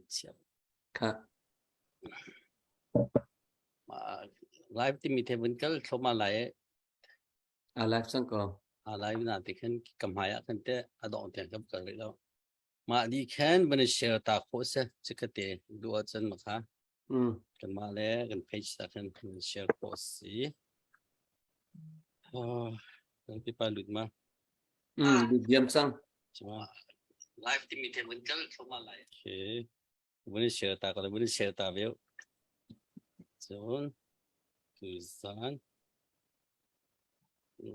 Chiah. Kha. Live timi the vun kal thloma lai e. A live cang ko. A live na ti khan ka hmai ah khan te a dong tiang ka kal rih lo. Mah di khan van share ta kho se chikate du chan ma kha. Mm. Kan mah le kan page ta khan kan share kho si. Oh, kan pipa lut ma. Mm, lut diam cang. Chuma live timi the vun kal thloma lai. Okay. Vun share ta ko vun share ta veu. Cun tuzan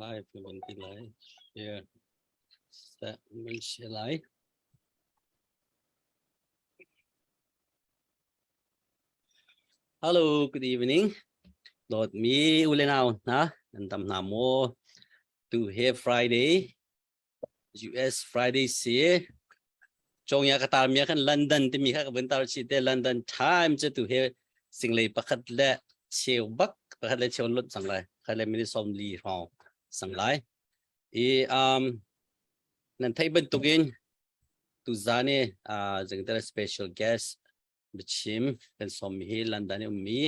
live vun ti lai. Share. Set vun share lai. Hello, good evening. Dawtmi u le nau hna, nan dam hna maw? Tu he Friday, US Friday si. Chongya ka tar mi khan London timi kha ka vun tar chi te London time cu tu he singlei pakhat le cheu bak pakhat le cheu lot sang lai. Khat le minute som li hrawng sang lai. I um nan theih bantukin tuzan i uh, zingdar special guest biachim kan sawmmi hi London i ummi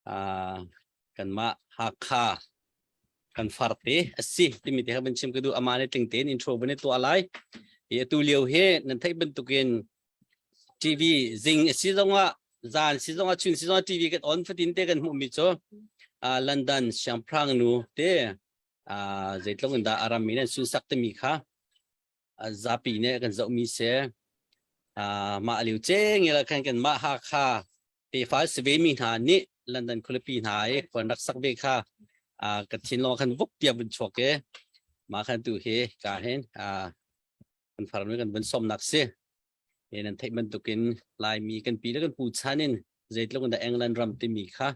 uh, kanmah Hakha kan farte a si timi te kha van chim ka duh ama nih tling tein intro van i tuah lai i atu lio hi nan theih bantukin TV zing a si zongah zan si zongah chun si zongah TV kan on fatin te kan hmuhmi cu uh, London siangpahrang nu te uh, zeitluk in dah a rammi nan sunsak timi kha zapi nih kan zohmi si. Mah lio cengel ah khan kanmah Hakha tefa si vemi hna nih London khualipi hna i khuan rak sak ve kha ka thinlung khan vuk tiah vun chuak i mah khan tu hi ka hin kan farnu kan vun sawmnak si. Hi nan theih bantukin Laimi kan pi le kan pu chan in zeitluk in dah England ram timi kha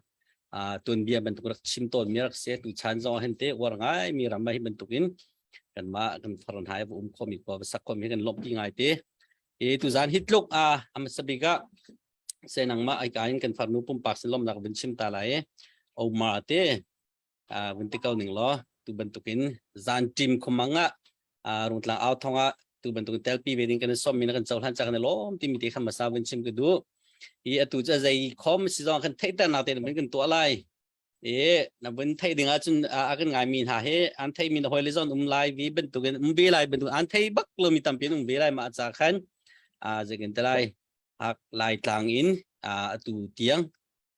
tuanbia bantuk rak chim tawnmi rak si. Tu chan zong hin te uar ngaimi ram ah hi bantukin kanmah kan faran hai va um khomi khua va sak khomi kan lawmhpi ngai te. Hi tuzan hi tluk a hmasa bik ah se nangmah ai ka in kan farnu pumpak sin lawmnak vun chim ta lai i Omar te vun ti ko ning law tu bantukin zan ṭim khumang ah rungtlang au thong ah tu bantukin telpi ve ding kan i sawmmi na kan cohlan cang na lawm timi te khan masa vun chim ka duh i atu cu zei khom si zong kan theihternak te na kan tuah lai i na vun theih ding ahcun a kan ngaimi hna hi an theihmi na hawi le zon um lai vi bantukin um ve lai bantuk an thei bak lomi tampi an um ve lai ma ca khan zeikin te lai lai tlang in atu tiang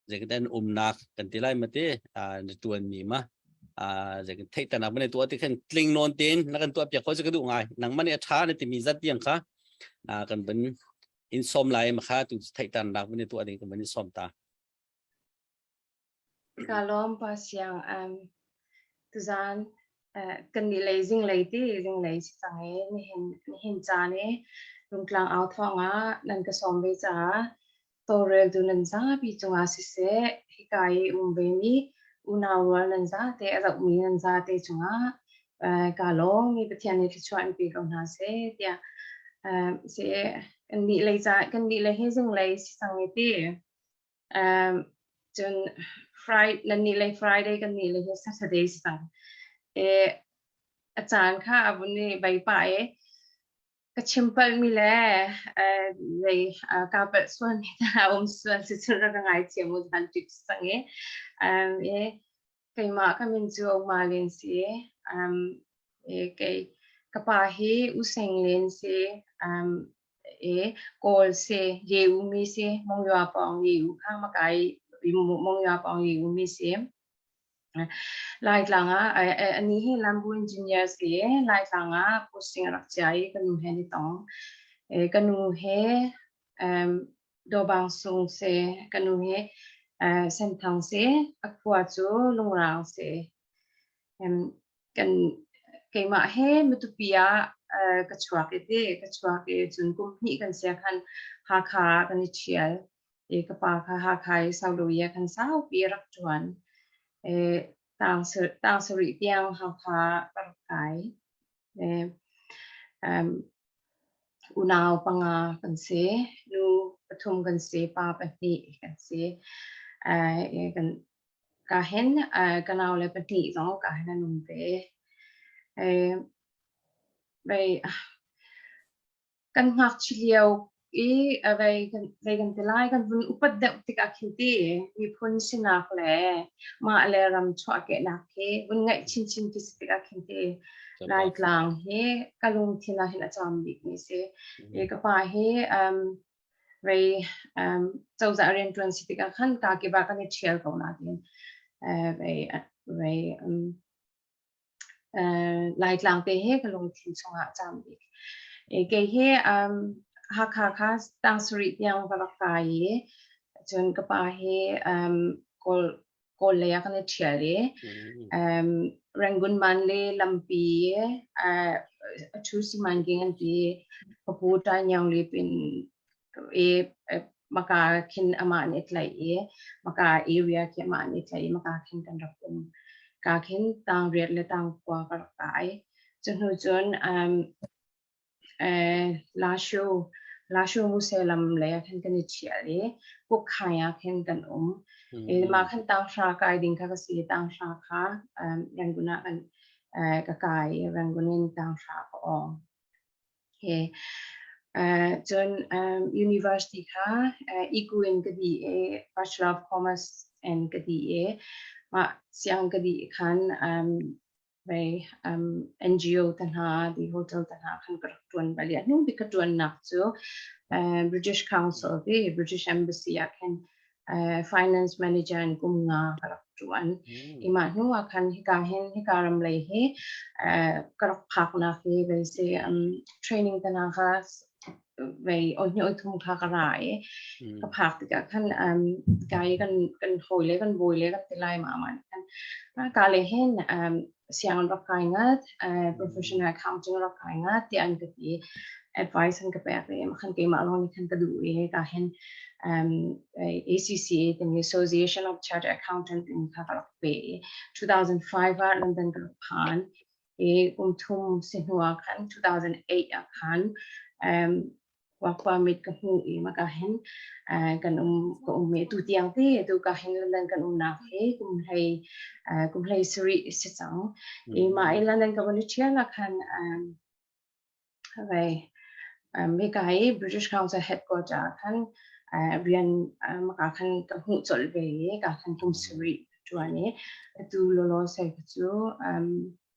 zeitin umnak kan ti lai mate na tuan mi ma zeitin theihternak ban tuah ti khan tling nawn tein na kan tuah piak kho cu ka duh ngai nangmah nih a tha na timi zat tiang kha kan ban in som lai ma kha tu theihternak ban tuah ding kan ban in som ta Ka lawm pa siang um tuzan kan nih lei zinglei ti zinglei si cang i nihin nihin caan i Rungtlang au thawng ah nan ka sawm ve caah tawlreltu nan zapi cungah siseh hika i um vemi unau rual nan zate a zohmi nan zate cungah kaa lawm i Pathian nih thluachuah in pe ko hna seh tiah si kan nih lei ca kan nih lei hi zinglei si cang i ti Um, cun Friday nan nih lei Friday kan nih lei hi Saturday si cang. E, a caan kha a vun i bai pah i ka chim palhmi le eh, zei kaa palh sualmi ta um sual si cun rak ka ngaithiam u zan ṭip si cang i um, i keimah ka min cu Oma Len si um, i kei ka pa hi U Seng Len si um, i Kawl si Ye U mi si Monywa pawng Ye U kha makai Monywa pawng Ye U mi si Laitlang ah anih hi Lambu engineer si Laitlang ah posting a rak chia i ka nu he an i tong. Ka nu he Dawbang Sung si, ka nu hi Senthang si, a khua cu Lungrang si. Kan keimah he Matupi ah ka chuak i ti ka chuak i cun kum hnih kan sia khan Hakha ah kan i ṭhial. I ka pa kha Hakha i Sauloyi ah khan saupi a rak ṭuan. I tang tang sarih tiang Hakha ah ka rak kai. I, um, unau panga kan si. Nu pathum kan si, pa pahnih kan si. Uh, kan ka hin uh, ka nau le pahnih zong ka hin an um ve. Uh, vei, kan ngakchia lio i vei kan zei kan ti lai kan vun upat deuh tikah khin ti miphun sinak le mah le ram chuahkehnak hi vun ngaih chinchin khi si tikah khin ti Laitlang hi ka lungthin ah hin a cam bik mi si. I ka pa hi vei cozah rianṭuan si tikah khan ka kip ah kan i ṭhial ko nain vei vei Laitlang te hi ka lungthin chungah a cam bik. Kei hi Hakha kha tang sarih tiang ka rak kai i cun ka pa hi Kawl Kawl lei ah kan i ṭhial i Rangoon Manle lampi a ṭhu simanking an ti. Ka pu Ṭaingyang Lip in i maka khin amah nih a tlaih i maka area khi amah nih a tlaih i maka khin kan rak um. Ka khin tang riat le tang kua ka rak kai. Cu hnu cun Lasho Lasho Muselam lei ah khin kan i ṭhial i Kukkhai ah khin kan um. I mah khan tang hra kai ding kha ka si. Tang hra kha Rangoon ah kan ka kai i Rangoon in tang hra ka awng. Cun university kha iku in ka dih i Bachelor of Commerce in ka dih i mah siang ka dih khan NGO te hna, the hotel te hna khan ka rak ṭuan bal i a hnu bik ka ṭuannak cu British Council ti British Embassy ah khin finance manager in kum nga ka rak ṭuan. I mah hnu ah khan hika hin hika ram lei hi ka rak phaknak hi vei si training te hna kha vei ohnih oithum kha ka ra i ka phak tikah khan kai kan kan hawi le kan bawi le kan ti lai ma man khan ka le hin sianginn rak kai ngat professional accounting rak kai ngat ti an ka ti advice an ka pek i khan keimah lawng nih khan ka duh i ka hin ACCA timi Association of Chartered Accountant in kha ka rak pe i 2005 ah London ka rak phan i kum thum si hnu ah khan 2008 ah khan work permit ka hmu i maka hin kan um ka um i tu tiang te tu ka hin London kan umnak hi kum hlei kum hlei sarih si cang i ma i London ka van i ṭhial ah khan vai hika i British Council headquarter ah khan rian maka khan ka hmuh colh ve i ka khan kum sarih ṭuan i atu lolo sai cu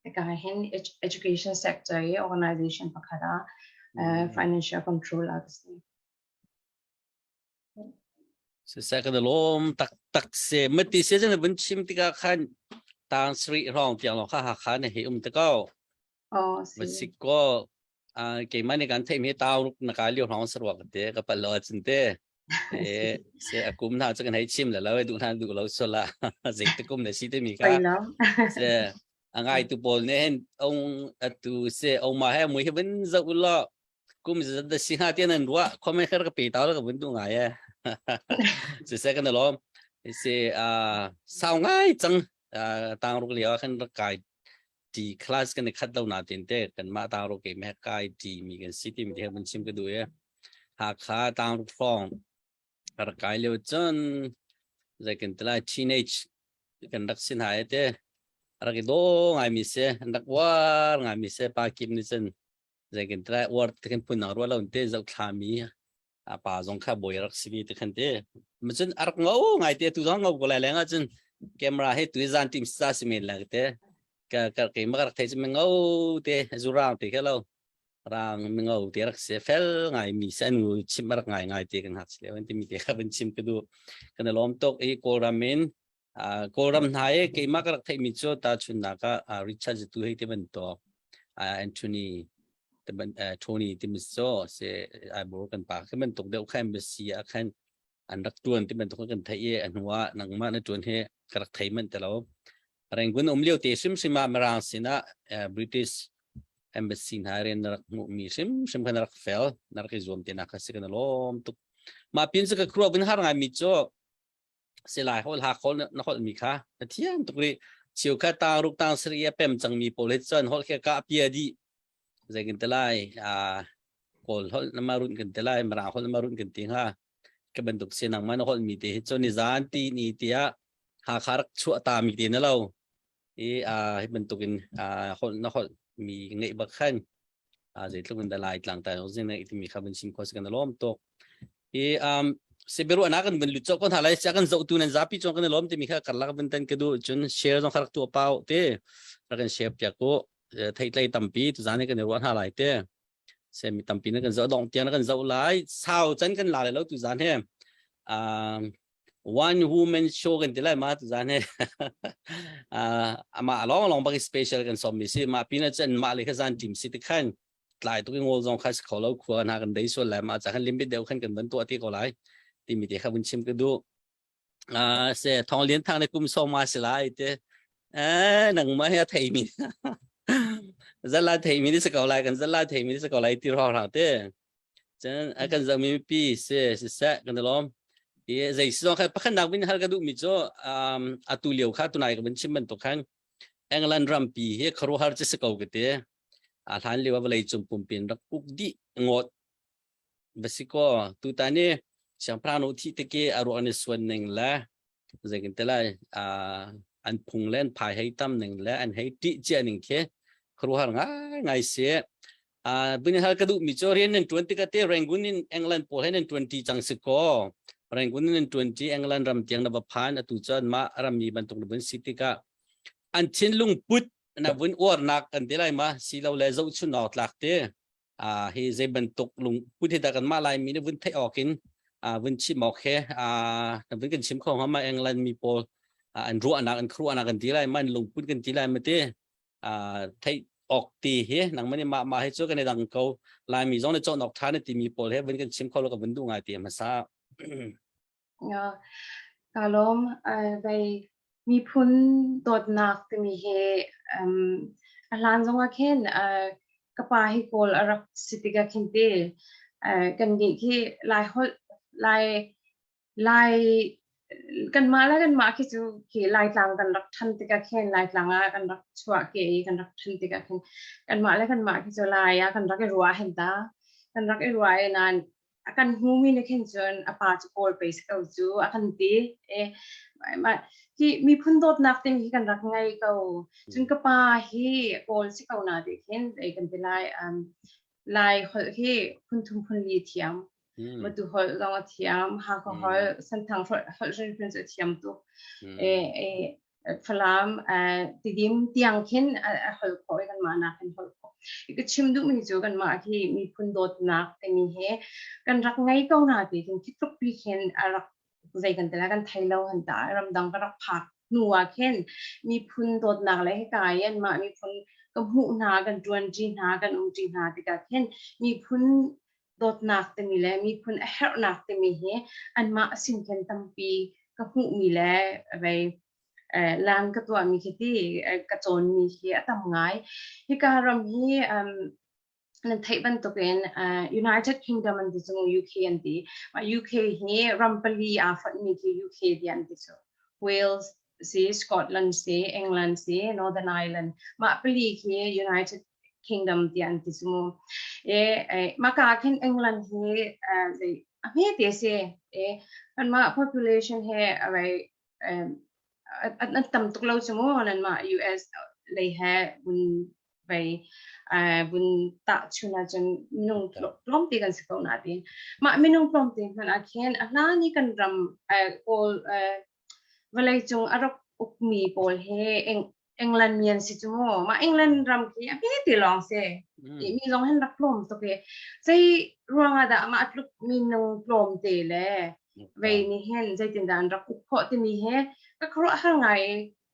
Hika hin education sector i organization pakhat ah financial control ah ka si. Siseh kan lawm taktak se mati se jan vun chim tikah khan tang sri rong tiang lo kha Hakha ne hi um te ko. Oh, si. Si ko keimah nih kan theih mi tau ruk na ka liu rong sarwa ka te ka pal lo chin te. E se akum na chu kan hei chim la lo du na du lo so la zei te kum ne si te mi ka. Se a ngai tu pawl ne hen ong atu se ong ma he mui he vun zo lo kum da si ha tian an ruwa comment kar ka pe taw ka vun du ngai e se se kan lom se a sau ngai chang tang ruk liao khan kai ti class kan khat lo na tin te kan ma tang ruk ke me kai ti mi kan si ti mi te mun chim ka du e ha kha tang ruk phong kar kai leo chun zai kan tla teenage kan rak sin hai te rak i do ngai mi se rak war ngai mi se pa kim ni cun zai kan tla war te kan phun nang ruwa lo te zau thla mi a pa zong kha boi rak si mi te khan te ma cun arak ngo ngai te tu zong ngo ko lai lenga cun camera he tu zan tim sa si men la te ka ka ke ma rak thei chu ngo te zurang te kha lo rang mingo te rak se fel ngai mi se nu chim rak ngai ngai te kan hak le an ti mi te kha ban chim ka du kan lom tok i kawlram in kawlram hna e keima ka rak theih mi chu ta chun na ka Richard tu hei te ban to Anthony te ban Tony ti mi so se ai bor kan pa kha ban tok deuh kha embassy a khan an rak tuan ti ban tok kan thei e anwa nangma na tuan he ka rak thei man te lo Rangoon um lio te hrimhrim ah Mirang sinah British embassy hna rian na rak hmuhmi hrimhrim kha na rak fel na rak i zuam te nak kha si kan lawm tuk mah pin cu ka khuruak in har ngai mi cu silai hol ha khol na hol mi kha na thiam tuk ri chiu kha tang ruk tang sri a pem cang mi pawl he cun hol khe ka pia di zei kan te lai a kawl hol na ma run kan te lai mara hol na ma run kan ti nga ka bantuk se nang man hol mi te hi cun ni zan ti ni tia Hakha rak chuah ta mi te na lo i hi bantukin holh na holh mi ngeih bak khan. Zeitluk in dah Lai tlang tai zing na timi kha vun chim kho si kan lawm tuk. Hi sibiru ana kan vun lut chok kon halai sia kan zoh tu nan zapi chong kan lawm timi kha karlak vun tan ka du cun share zong kharak tu pau te rak kan share piak ko theitlei tampi tu zan kan ruah hna lai te se mi tampi na kan zoh dong tiang na kan zoh lai sau chan kan la lo tu zan he one woman show kan ti lai ma tu zan he ama long long bak special kan som mi si ma pina chen ma le kha zan team si ti khan tlai tuk ngol zong kha kho lo khua na kan dei sual lai ma cha khan limit deuh khan kan ban to ti ko lai ti mi te kha bun chim ka du se thong lian thang le kum so ma si lai te eh nang ma he thei mi zala thei mi ni se ko lai kan zala thei mi ni se ko lai ti ro ra te chen a kan zami pi se se se kan lom i zei si zong kha pakhat nak bin hal ka du mi cho atu liu kha tunai ka bin chim ban to khan England rampi hi kharuhar chi se ko ke te a hlan lio vawlei cung pumpin rak uk dih ngawt basiko tutan i siangpahrang nu thi teke a ruak an i suan ning le zeikin te lai an phung le an phai hei tam ning le an hei ṭih cia ning khi khuaruahhar ngai ngai si. Bin hal ka duh mi cu rian nan ṭuan tikah te Rangoon in England pawl he nan ṭuan ṭi cang si kaw Rangoon in nan ṭuan ṭi England ram tiang na va phan atu cun mah rammi bantuk na vun si tikah an thinlung put na vun uarnak kan ti lai ma si lo le zohchun awk tlak te hi zei bantuk lung put hi dah kan mah Laimi nih vun theih awk in vun chim awk he na vun kan chim kho hnga ma England mi pawl an ruahnak an khuaruahnak kan ti lai ma an lungput kan ti lai ma ti theih awk ti hi nangmah nih mah mah hi cu kan i dang ko Laimi zong nih cawn awk ṭha na timi pawl he vun kan chim kho lo ka vun duh ngai ti hmasa. Kaa lawm. Vei miphun dawtnak timi hi a hlan zongah khin ka pa hi Kawl a rak si tikah khin ti kannih khi Laiholh Lai Lai kanmah le kanmah khi cu khi Laitlang kan rak ṭhan tikah khin Laitlang ah kan rak chuah ke i kan rak ṭhan tikah khin kanmah le kanmah khi cu Lai ah kan rak i ruah hen ta. Kan rak i ruah i nain a kan hmumi nih khin cun a pa cu Kawl pei si ko cu a kan ti. E, hi miphun dawtnak ting hi kan rak ngei ko. Cun ka pa hi Kawl si ko na ti khin ei kan ti lai. Lai holh hi phun thum phun li thiam. Matu holh zong a thiam, Hakha holh, Senthang holh hrinhrin cu a thiam tuk. E, e, Falam Tidim tiang khin a holh khawh i kanmah nak in holh khawh. Ka chim duhmi cu kanmah hi miphun dawtnak timi hi kan rak ngei ko na ti khin khi tluk pi khin a rak zei kan tila kan thei lo han ta ramdang ka rak phak hnu ah khin miphun dawtnak le hika i anmah miphun ka hmuh hna kan ṭuanṭi hna kan umṭi hna tikah khin miphun dawtnak timi le miphun a herhnak timi hi anmah sin khin tampi ka hmuhmi le vei lan ka tuahmi khi ti ka cawnmi hi a tam ngai. Hika ram hi nan theih bantukin United Kingdom an ti cu UK an ti. UK hi ram pali aa fonhmi khi UK ti an ti cu. Wales si, Scotland si, England si, Northern Ireland. Mah pali khi United Kingdom tiah an ti cu mu. E, maka khin England hi zei a hme te si. E, kanmah population he arai an tam tuk lo cu mu nanmah US lei he vun vei vun tahchun ahcun minung tlawmte kan si ko nain mah minung tlawmte hmanh ah khin a hlan i kan ram kawl vawleicung a rak ukmi pawl he England mi an si cu mu mah England ram khi a hme ti lawng si mi zong hin rak tlawm tuk i zei ruangah dah mah tluk minung tlawmte le vei nih hin zeitindah an rak uk khawh timi he ka khuaruahhar ngai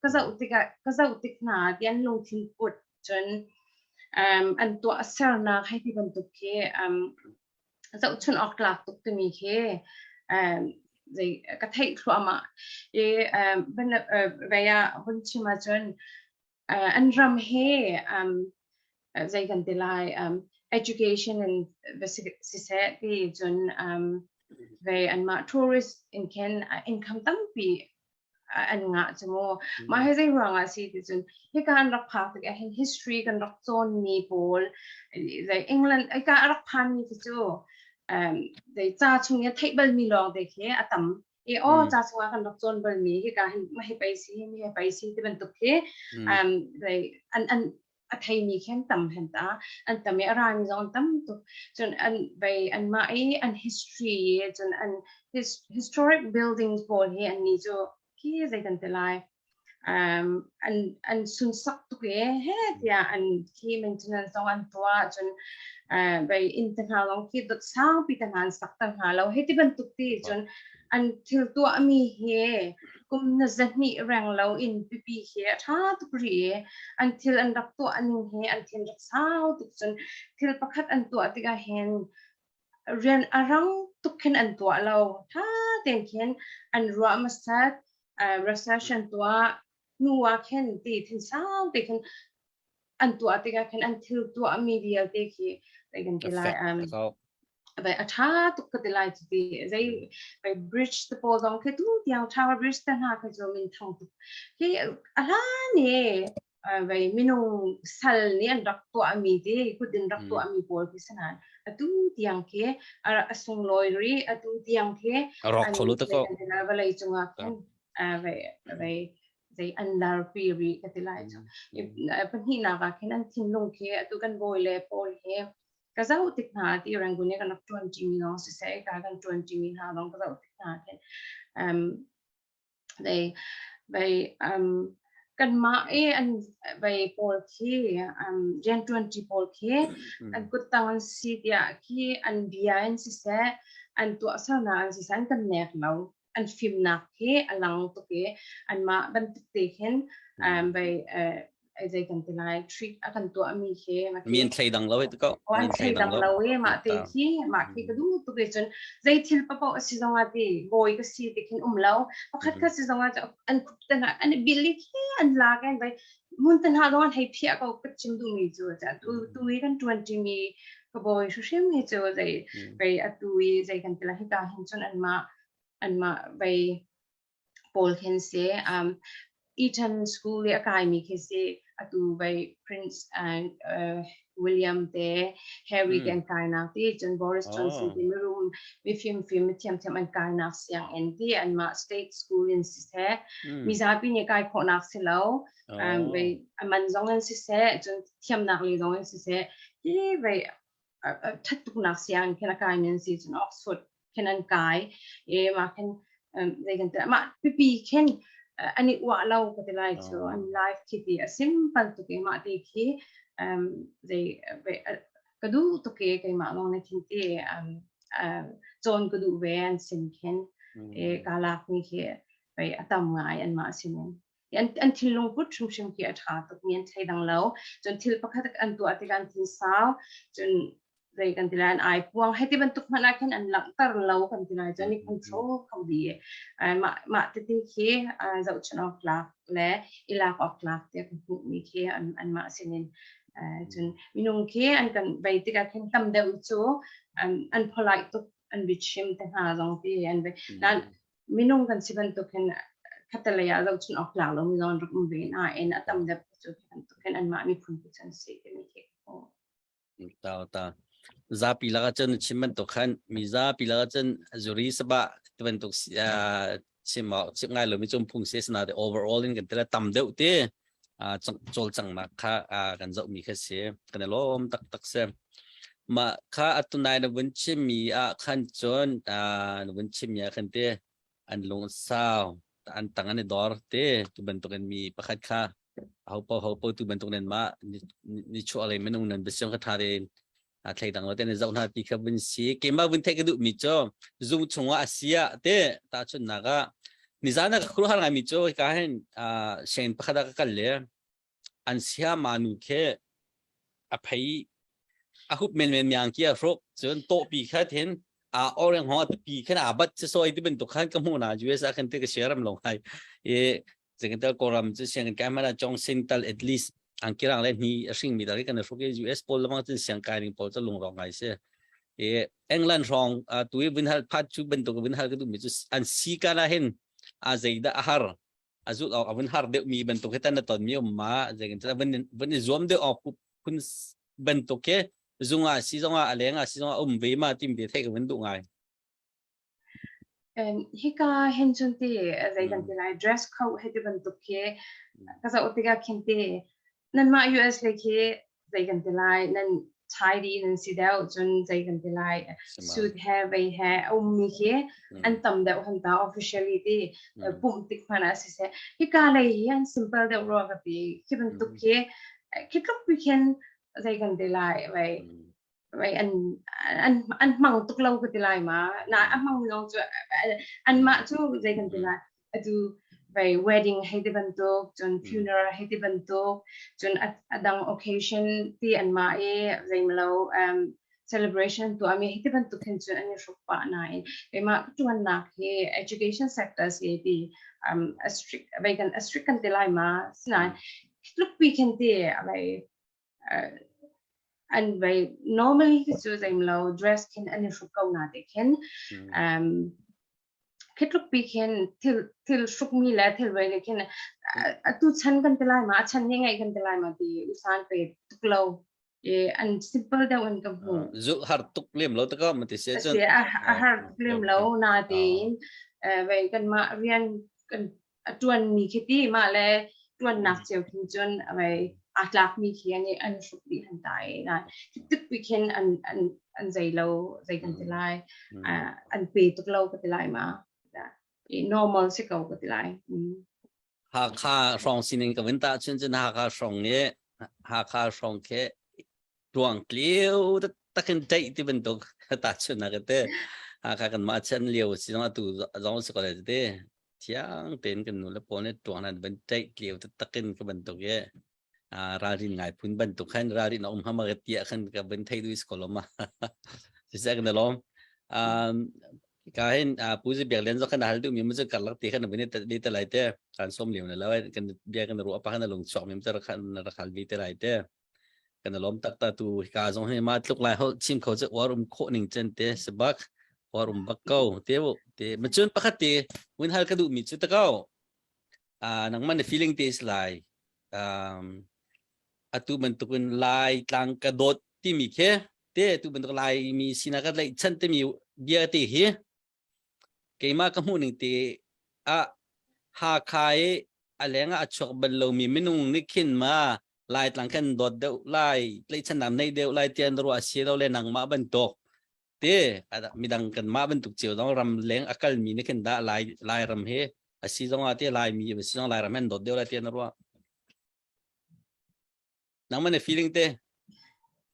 ka zoh tikah ka zoh tik hna ti an lungthin put cun an tuah sernak hei ti bantuk khi zohchun awk tlak tuk timi khi zei ka theih thluahmah i vei ah vun chim ahcun an ram hi zei kan ti lai education in siseh ti cun vei anmah tourist in khin income tampi an ngah cu mu mah hi zei ruangah si ti cun hika an rak phak tik ahhin history kan rak cawnmi pawl zei England hika a rak phanmi khi cu zei ca chung i theih balmi lawng te khi a tam i aw ca chungah kan rak cawn balmi hika hin ma hi pei si mi hi pei si ti bantuk khi zei an an a theimi khi an tam hen ta. An tam i a rami zong an tam tuk. Cun an vei anmah i an history i cun an his, historic buildings pawl hi an ni cu khi zei kan ti lai an sunsak tuk i he tiah an khi maintenance zong an tuah cun bei inn te hna zong khi dot sangpi te hna an sak ter hna lo hei ti bantuk ti cun an thil tuah mi hi kum na zahnih reng lo in pipi hi a tha tuk ri i an thil an rak tuah ning hi an thin rak sau tuk cun thil pakhat an tuah tikah hin rian a rang tuk khin an tuah lo. Tha tein khin an ruah hmasat, recession tuah hnu ah khin ti thinsau te khin an tuah tikah khin an thil tuah mi vialte khi zei kan ti lai bai a tha tuk ka ti lai cu ti zei bai bridge te pawl zong khi tu tiang Tower Bridge te hna khi cu min thang tuk hi a hlan i vei minung sal nih an rak tuahmi ti kut in rak tuahmi pawl khi si nain atu tiang khi a sunglawi ri atu tiang khi rawk kho lu te ko vawlei cungah khin vei vei zei an larpi ri ka ti lai cu pahnihnak ah khin an thinlung khi atu kan bawi le pawl hi ka zoh tik hna ti Rangoon i kan rak ṭuan ṭimi zong siseh ka kan ṭuan ṭimi hna zong ka zoh tik hna khin They vai kanmah i an vai pawl khi rianṭuanṭi pawl khi an kuttang an si tiah khi an bia in siseh an tuahsernak in siseh an kan nek lo. An fimnak khi a lang tuk i anmah bantuk te khin vai zei kan ti lai treat a kan tuahmi khi mi an thleidang lo ko an thleidang lo i mah te khi mah khi ka duh tuk i cun zei thil papoh a si zong ah ti bawi ka si ti khin um lo pakhat khat si zong ah an khup te hna an bili khi an lak in vai mun te hna zong an hei phiah ko ka chim duhmi cu tu tu i kan tuan ṭimi ka bawi hrim hi cu zei vai atu i zei kan ti la hika hin cun anmah anmah vai pawl khin si. Eton School i a kaimi khi si. Atu vai Prince William te, Harry te an kainak ti, cun Boris Johnson ti mirum, mifim fim, mithiamthiam an kainak sianginn ti, anmah state school in siseh, mizapi nih kai khawhnak si lo, vai a man zong in siseh, cun thiamnak lei zong in siseh, hi vai ṭhat tuknak sianginn khin a kaimi an si cun Oxford khin an kai i mah khin zei kan ti mah pipi khin an i uah lo ka ti lai cu an life khi ti a simple tuk i mah ti khi zei ka duh tuk i keimah lawng nih khin ti cawn ka duh ve an sin khin i ka lak mi khi pei a tam ngai an mah sinin an thinlung put hrimhrim khi a ṭha tuk mi an thleidang lo cun thil pakhat an tuah tikah an thin sau cun zei kan ti lai an ai puang hei ti bantuk hmanh ah khin an langhter lo kan ti lai cun i control kho dih mah mah tete khi zohchunh awk tlak le i lak awk tlak tiah kan hmuhmi khi an anmah sinin cun minung khi an kan vei tikah khin tam deuh cu an polite tuk an biachim te hna zong ti an ve nan minung kan si bantuk hin khatalei ah zohchunh awk tlak lomi zong an rak um ve nain a tam deuh cu bantuk hin anmah miphun cu an si timi khi Ta ta zapi laka cun chim bantuk khan mi zapi laka cun zuri saba ti bantuk chim chim ngai lomi cum phung se sana te overall in kan tela tam deuh te cawlcanghnak kha kan zohmi kha si kan i lawm taktak si. Mah kha atunai na vun chimmi ah khan cun na vun chimmi ah khan te an lung sau an tang an i dor te tu bantukin mi pakhat kha ho ho tu bantuk nan mah ni chuah lei minung nan biasiam kha tha tein a thleidang lo te na zoh hna ti kha vun si keimah vun theih ka duh mi cu zung chungah a sia te tahchunhnak ah nizan ah ka khuaruahhar ngai mi cu hika hin sianginn pakhat ah ka kal le an siama nu khi a phei a hup menmen miang ki a hruk cun tawhpi kha thin a oreng hong a pi khan a bat si soi ti bantuk khan ka hmuh na US ah khan te ka share am lo ngai i zekintal koram cu sianginn kai mana chong sin tal at least ang kirang le ni a hring mi dal kan hruk i US pawl lamang cun siang kai ning pawl cu lungrong ngai si i England hrawng tu i vun hal phat cu bantuk vun hal ka duh mi cu an si ka na hin a zeidah a har a zulh awk a vun har deuh mi bantuk hi tan na ton mi um ma zeitin vun vun i zuam deuh awk phun bantuk khi zung ah si zong ah a leng ah si zong ah um ve ma tim te thei ka vun duh ngai. Hika hin cun ti zei kan ti lai dress code he ti bantuk khi ka zoh tikah khin ti. Nanmah US lei khi zei kan ti lai, nan tidy nan si deuh, cun zei kan ti lai, suit he vei he a ummi khi an tam deuh han ta officially ti pumh tik hmanh ah siseh. Hika lei hi an simple deuh rua ka ti. Khi bantuk khi khi tluk pi khin zei kan ti lai, vei vei an an an hmang tuk lo ka ti lai ma. Na a hmang lawng cu anmah cu zei kan ti lai, atu vei wedding hei ti bantuk, cun funeral hei ti bantuk, cun a dang occasion ti anmah i zeimalo celebration tuahmi hei ti bantuk hin cun an i hruk pah nain keimah ka ṭuannak hi education sector si ti a strict vei kan a strict kan ti lai ma, sinain tluk pi khin ti vei an vei normally khi cu zeimlo dress khin an i hruk ko na te khin khi tluk pi khin thil thil hrukmi le thil vei le khin atu chan kan ti lai ma, a chan ni ngai kan ti lai ma ti usan pe tuk lo e an simple deuh in ka hmu. Zu har tuk lem lo taka ma ti se cun a har tuk lem lo na tein vei kan mah rian kan a tuan mi khi ti mah le tuannak cio khin cun vei aa tlak mi khi an an hruk dih han ta e na tuk pi khin an an an zei lo, zei kan ti lai, an pe tuk lo ka ti lai ma, normal si ko ka ti lai. Hakha hrawng sining ka vun ta cun cun Hakha hrawng i Hakha hrawng khi tuang tliu takin ṭeih ti bantuk ta chun na ka te. Hakha kan mah chan lio si zong atu zong si ko lai te thiang tein kan nu le pawl nih tuang nan van ṭeih tliu takin ka bantuk i ralrin ngai phun bantuk khan ralrin a um hama ka tia khan ka van thei du ko lo ma siseh kan lom ka hin pu zi biak len zo kan hal du mi mu karlak ti khan vun te te lai te kan som liu na lo kan bia kan ru apa kan lung chuak mi mu khan rakhal vi te lai te kan lom tak ta tu ka zong hi ma tluk lai hol chim kho che war um kho ning chen te sebak war um bak ko te te ma chun pakhat te win hal ka du mi chu ta ko nangman na feeling te is lai um, atu bantukin Lai tlang ka dawt timi khi te atu bantuk Laimi sinak ka tlaihchan timi bia te hi keimah ka hmuh ning te ah Hakha i a leng ah a chuak bal lomi minung nih khin ma Laitlang kan dawt deuh lai, tlaihchannak nei deuh lai tiah na ruah si lo le nangmah bantuk te midang kan mah bantuk cio zong ram leng a kalmi nih khin dah Lai Lairam hi a si zong ah te Laimi a si zong Lairam an dawt deuh lai tiah na ruah? Nangmah na feeling te?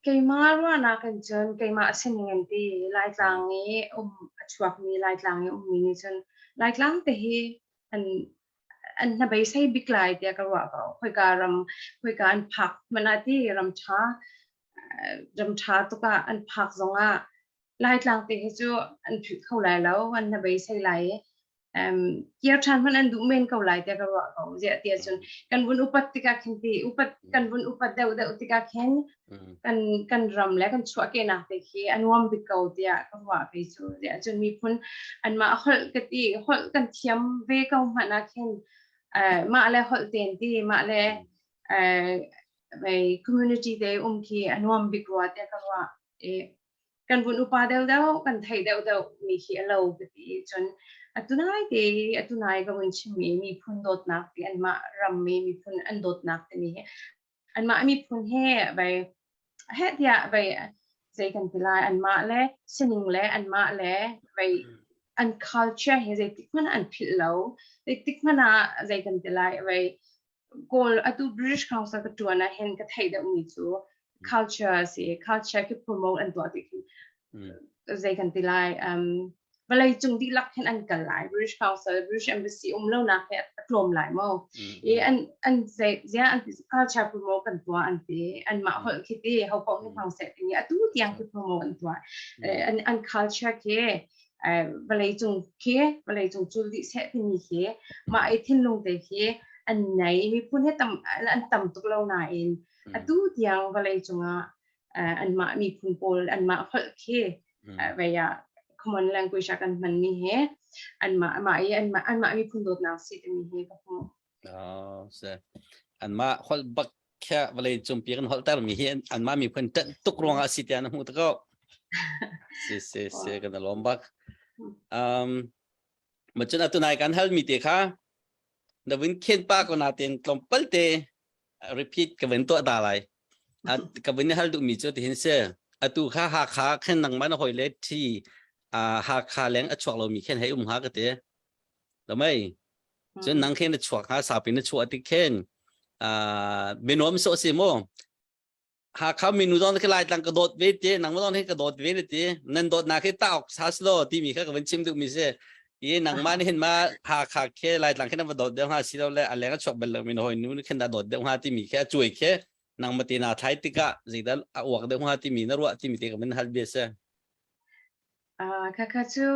Keimah ruahnak in cun keimah sining in ti Laitlang i um a chuakmi, Laitlang i ummi nih cun Laitlang te hi an an hnabeisei bik lai tiah ka ruah ko. Khoika ram khoika an phak hmanh ah ti ram ṭha ram ṭha tuk ah an phak zongah Laitlang te hi cu an philh kho lai lo, an hnabeisei lai i kir ṭhan hmanh an duh men ko lai tiah ka ruah ko. Ziah tiah cun kan vun upat tikah khin ti upat kan vun upat deuh deuh tikah khin kan kan ram le kan chuahkehnak te khi a nuam bik ko tiah ka ruah ve cu. Ziah cun miphun anmah holh ka ti holh kan thiam ve ko hmanh ah khin mah le holh ten ti mah le community te um khi a nuam bik rua tiah ka ruah. I kan vun upa deuhdeuh kan theih deuhdeuh mi khi a lo ka ti. Cun atu nai te atu nai ka vun chimmi miphun dawtnak ti anmah rammi miphun an dawtnak timi hi anmah miphun he vai heh tiah vai zei kan ti lai, anmah le sining le anmah le vai an culture hi zeitik hmanh an philh lo, zeitik hmanh ah zei kan ti lai, vai Kawl atu British Council ka ṭuan ah hin ka theih deuhmi cu culture si, culture khi promote an tuah ti khi zei kan ti lai, vawlei cung dihlak hin an kal lai. British Council, British Embassy um lo nak hi a tlawm lai mo i an an zei zia an culture promote kan tuah an ti, an mah holh khi ti ho paoh nih hmang seh timi atu tiang khi promote an tuah, an an culture khi vawlei cung khi vawlei cung cul dih seh timi khi mah i thinlung te khi an nei. Miphun he tam an tam tuk lo nain atu tiang vawlei cungah anmah miphun pawl anmah holh khi vei ah common language ah kan hmanmi he anmah mah i anmah anmah miphun dawtnak si timi hi ka hmuh. Oh, se anmah holh bak kha vawlei cungpi kan holh termi hi anmah miphun ṭanh tuk ruangah si tiah na hmuh tak ko. Si si si, kan lawm bak. Ma cun atu nai kan hal mi te kha na vun khen pa ko na ten tlawmpal te. Repeat ka van tuah ta lai. Ka van hal duhmi cu tihin si. Atu kha Hakha khen nangmah na hoi le thi Hakha leng a chuak lomi khen hei um ha ka ti. Lamai. Cun nang khen na chuak ha sapi na chuah tik khen binuam so si mu. Hakha minu zong khi Laitlang ka dawt ve ti nangmah zong hi ka dawt ve na ti nan dawtnak hi tauk sa slo timi kha ka van chim duhmi si i nangmah nih hin ma Hakha khi Laitlang khi na va dawt deuh hnga si lo le a leng a chuak bal lo mi na hawi nu nih khin dah dawt deuh hnga timi khi a cuai khi nangmah te naa thlai tikah zeidah a uak deuh hnga timi na ruah timi te ka van hal bia si. Khakha cu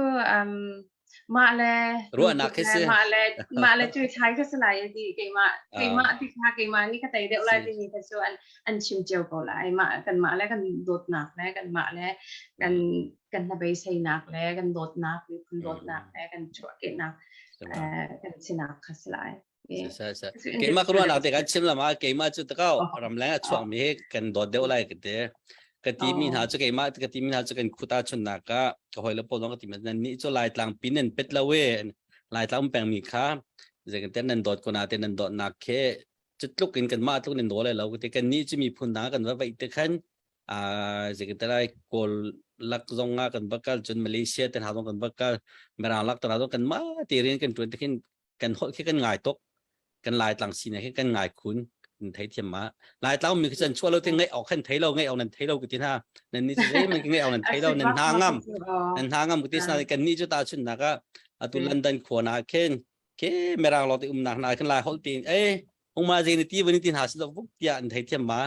mah le ruahnak khi si mah le mah le cuai thlai kha si lai ti keimah keimah ti kha keimah nih ka tei deuh lai timi kha cu an an chim cio ko lai. Mah kanmah le kan dawtnak le kanmah le kan kan hnabeiseinak le kan dawtnak miphun dawtnak le kan chuahkehnak kan sinak kha si lai. Keimah ka ruahnak te kan chim lama keimah cu takau ramleng a chuak mi hi kan dawt deuh lai ka ti. Ka ti mi hna cu keimah ka ti mi hna cu kan khuta chunnak ka ka hoi le pawl zong ka ti nan nih cu Laitlang pin nan pet lo e Laitlang peng mi kha zeikan nan dawt ko na te nan dawt nak khi cu tluk in kan mah tluk nan daw lai lo ka ti. Kan nih cu miphun dang kan va vaih te khan zeikan te lai Kawl lak zong ah kan va kal cun Malaysia te hna zong kan va kal Mirang lak te hna zong kan mah te rian kan tuan te khin kan holh khi kan ngai tuk kan Laitlang sinak khi kan ngai khun kan thei thiam ma Laitlang mi khi chan chuah lo te ngai awk khan thei lo ngai awk nan thei lo ki ti hna nan ni cu zei man ngai awk nan thei lo nan hna ngam nan hna ngam ki ti sa kan ni cu ta chun nak ah atu London khua na khin ke mirang lo te um nak na khin lai holh tin e ungma zei ni ti vani tin ha si lo vuk tia an thei thiam ma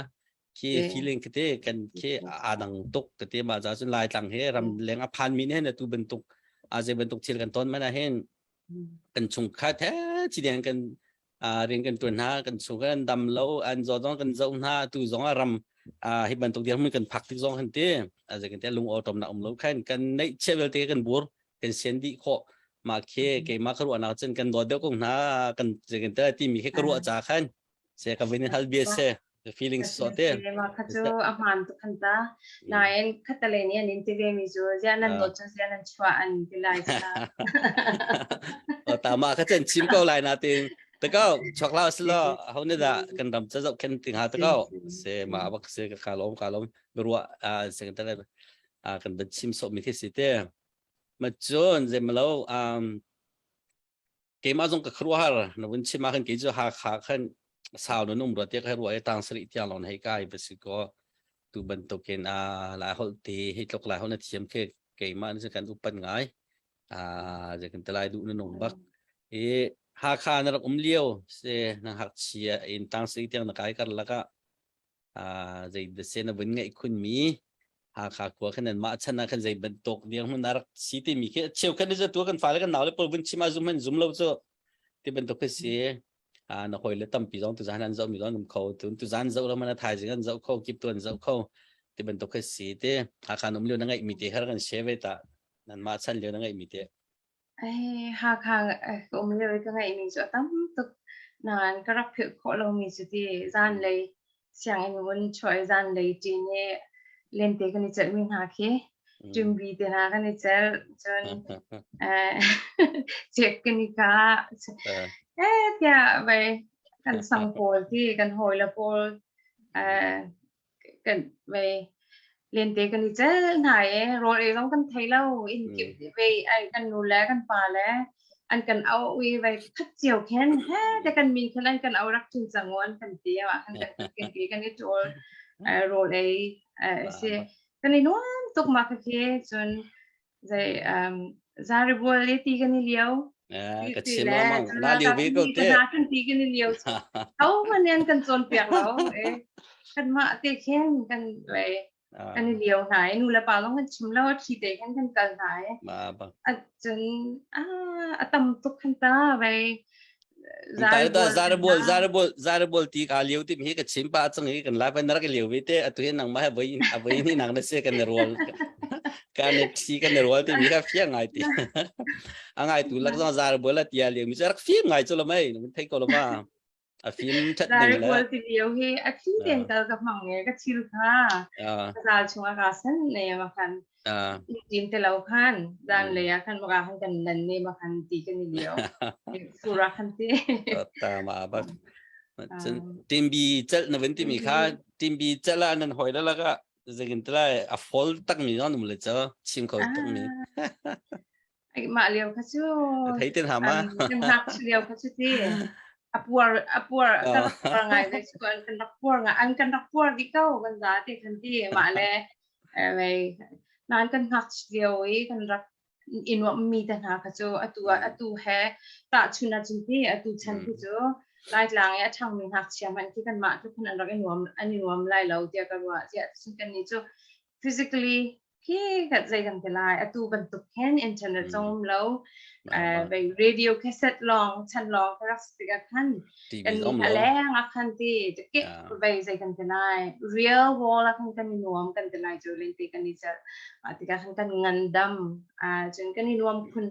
khi feeling khi te kan khi aa dang tuk ka te ma za cun Laitlang he ram leng a phan mi ne na tu bantuk a zei bantuk thil kan ton mana hen kan chungkhat he chi deng kan rian kan tuan hna kan chung kan dam lo an zo zong kan zo hna tu zong a ram hi bantuk dirhmun kan phak tik zong han ti a zei kan te lung awtom na um lo khan kan neih che vialte kan bur kan sian dih khawh ma khe keimah ka ruahnak cun kan dawt deuh ko hna kan zei kan te ti mi khi ka ruah ca khan se ka vin hal bia se the feeling so te ma kha chu a hman tu khan ta nain khatale ni an in ti ve mi chu zia nan dot chu zia nan chua an ti lai cha o ta ma kha chen chim ko lai na tin te ko chok lao slo ho ne da kan ram cha zau khen ting ha te ko se ma bak se ka ka lom ka lom berua a se kan ta a kan da chim so mi khi si te ma chun zemlo um Keimah zong ka khuaruahhar na vun chim ah khan kei cu Hakha khan sau nan um rua tiah ka ruah i tang sarih tiang lawng hei kai va si kaw tu bantukin a Lai holh te hi tluk Lai holh na thiam khi keimah nih kan upat ngai. Zei kan ti lai duh na nung bak. I Hakha na rak um lio se na ngakchia in tang sarih tiang na kai karlak ah zei se na vun ngeih khun mi Hakha khua khan nan mah chan ah khan zei bantuk dirhmun a rak si timi khi cheu khan ni tu kan fale kan nau le pawl vun chim ah zum han zum lo cu ti bantuk khi si na hoi le tampi zong tu zan an zoh mi zong um kho tu tu zan zoh lo mana thaizing an zoh kho kip tu an zoh kho ti bantuk khi si te Hakha um lio na ngeih mi te kha kan share ve ta nan mah chan lio na ngeih mi te. Ai, Hakha ka um lio i ka ngeihmi cu a tam tuk. Nain ka rak philh khawh lomi cu ti zanlei sianginn vun chuah i zanlei ṭin i lente kan i celhmi hna khi ṭimbi te hna kan i celh cun cek kan i kah. Eh tiah vei kan sang pawl ti kan hawile pawl kan vei lente kan i cel hna i rawl ei zong kan thei lo inn kip vei ai kan nu le kan pa le an kan auh i vei khat cio khin he te kan min khin an kan au rak chin cang an kan ti ah kan kan kan ti kan i ṭawl rawl ei si kan i nuam tuk ma kha khi cun zei zaribual i ti kan i lio. Ka chim lengmang na liu ve ko te. Na kan ti kan i lio. Ho man yan kan cawn piak lo. Kan mah te khin kan le kan i lio hna i nu le pa long kan chim lo a thi te khin kan kal hna i. Cun a tam tuk khan ta vei. Zarabol zarabol zarabol ti ka liu ti mi ka chim pa chang hi kan lai pa nar ka liu ve te atu hi nang ma voi a voi ni nang na se kan rual ka ne thi kan rual ti mi ka fia ngai ti a ngai tu lak zong zarabol a tia liu mi rak fim ngai chu lo mai mun thei ko lo ma a fim that ding le zarabol ti liu hi a thi ten kal ka mang nge ka thil kha ka zal chunga ka san ne ma khan Tin te lo khan zan lei ah khan maka khan kan nan ne ma khan ti kan i lio. Sura khan ti. Ta ma bak. Cun timbi celh na vun timi kha timbi celh ah nan hoi la ka zeitin tilai a fall tak mi non um le cho chim kho tak mi. Ai mah lio kha cu thei tin ha ma kan hak lio kha cu ti a puar a puar kan rak puar ngai ve cu an kan rak puar ngai an kan rak puar di ko kan za te kan ti mah le mei nan kan hngak lio i kan rak i nuammi te hna kha cu atu atu he tahchun ahcun ti atu chan khi cu Laitlang i a ṭhangmi ngakchia hmanh khi kanmah tluk khan an rak i nuam an i nuam lai lo tiah ka ruah. Ziah cun kannih cu physically khi kat zei kan ti lai atu bantuk khin internet zong um lo radio cassette lawng chan lawng ka rak si tikah khan kan a leng ah khan ti ke vei zei kan ti lai real world ah khan kan i nuam kan ti lai cu lente kan i celh tikah khan kan ngandam cun kan i nuam phun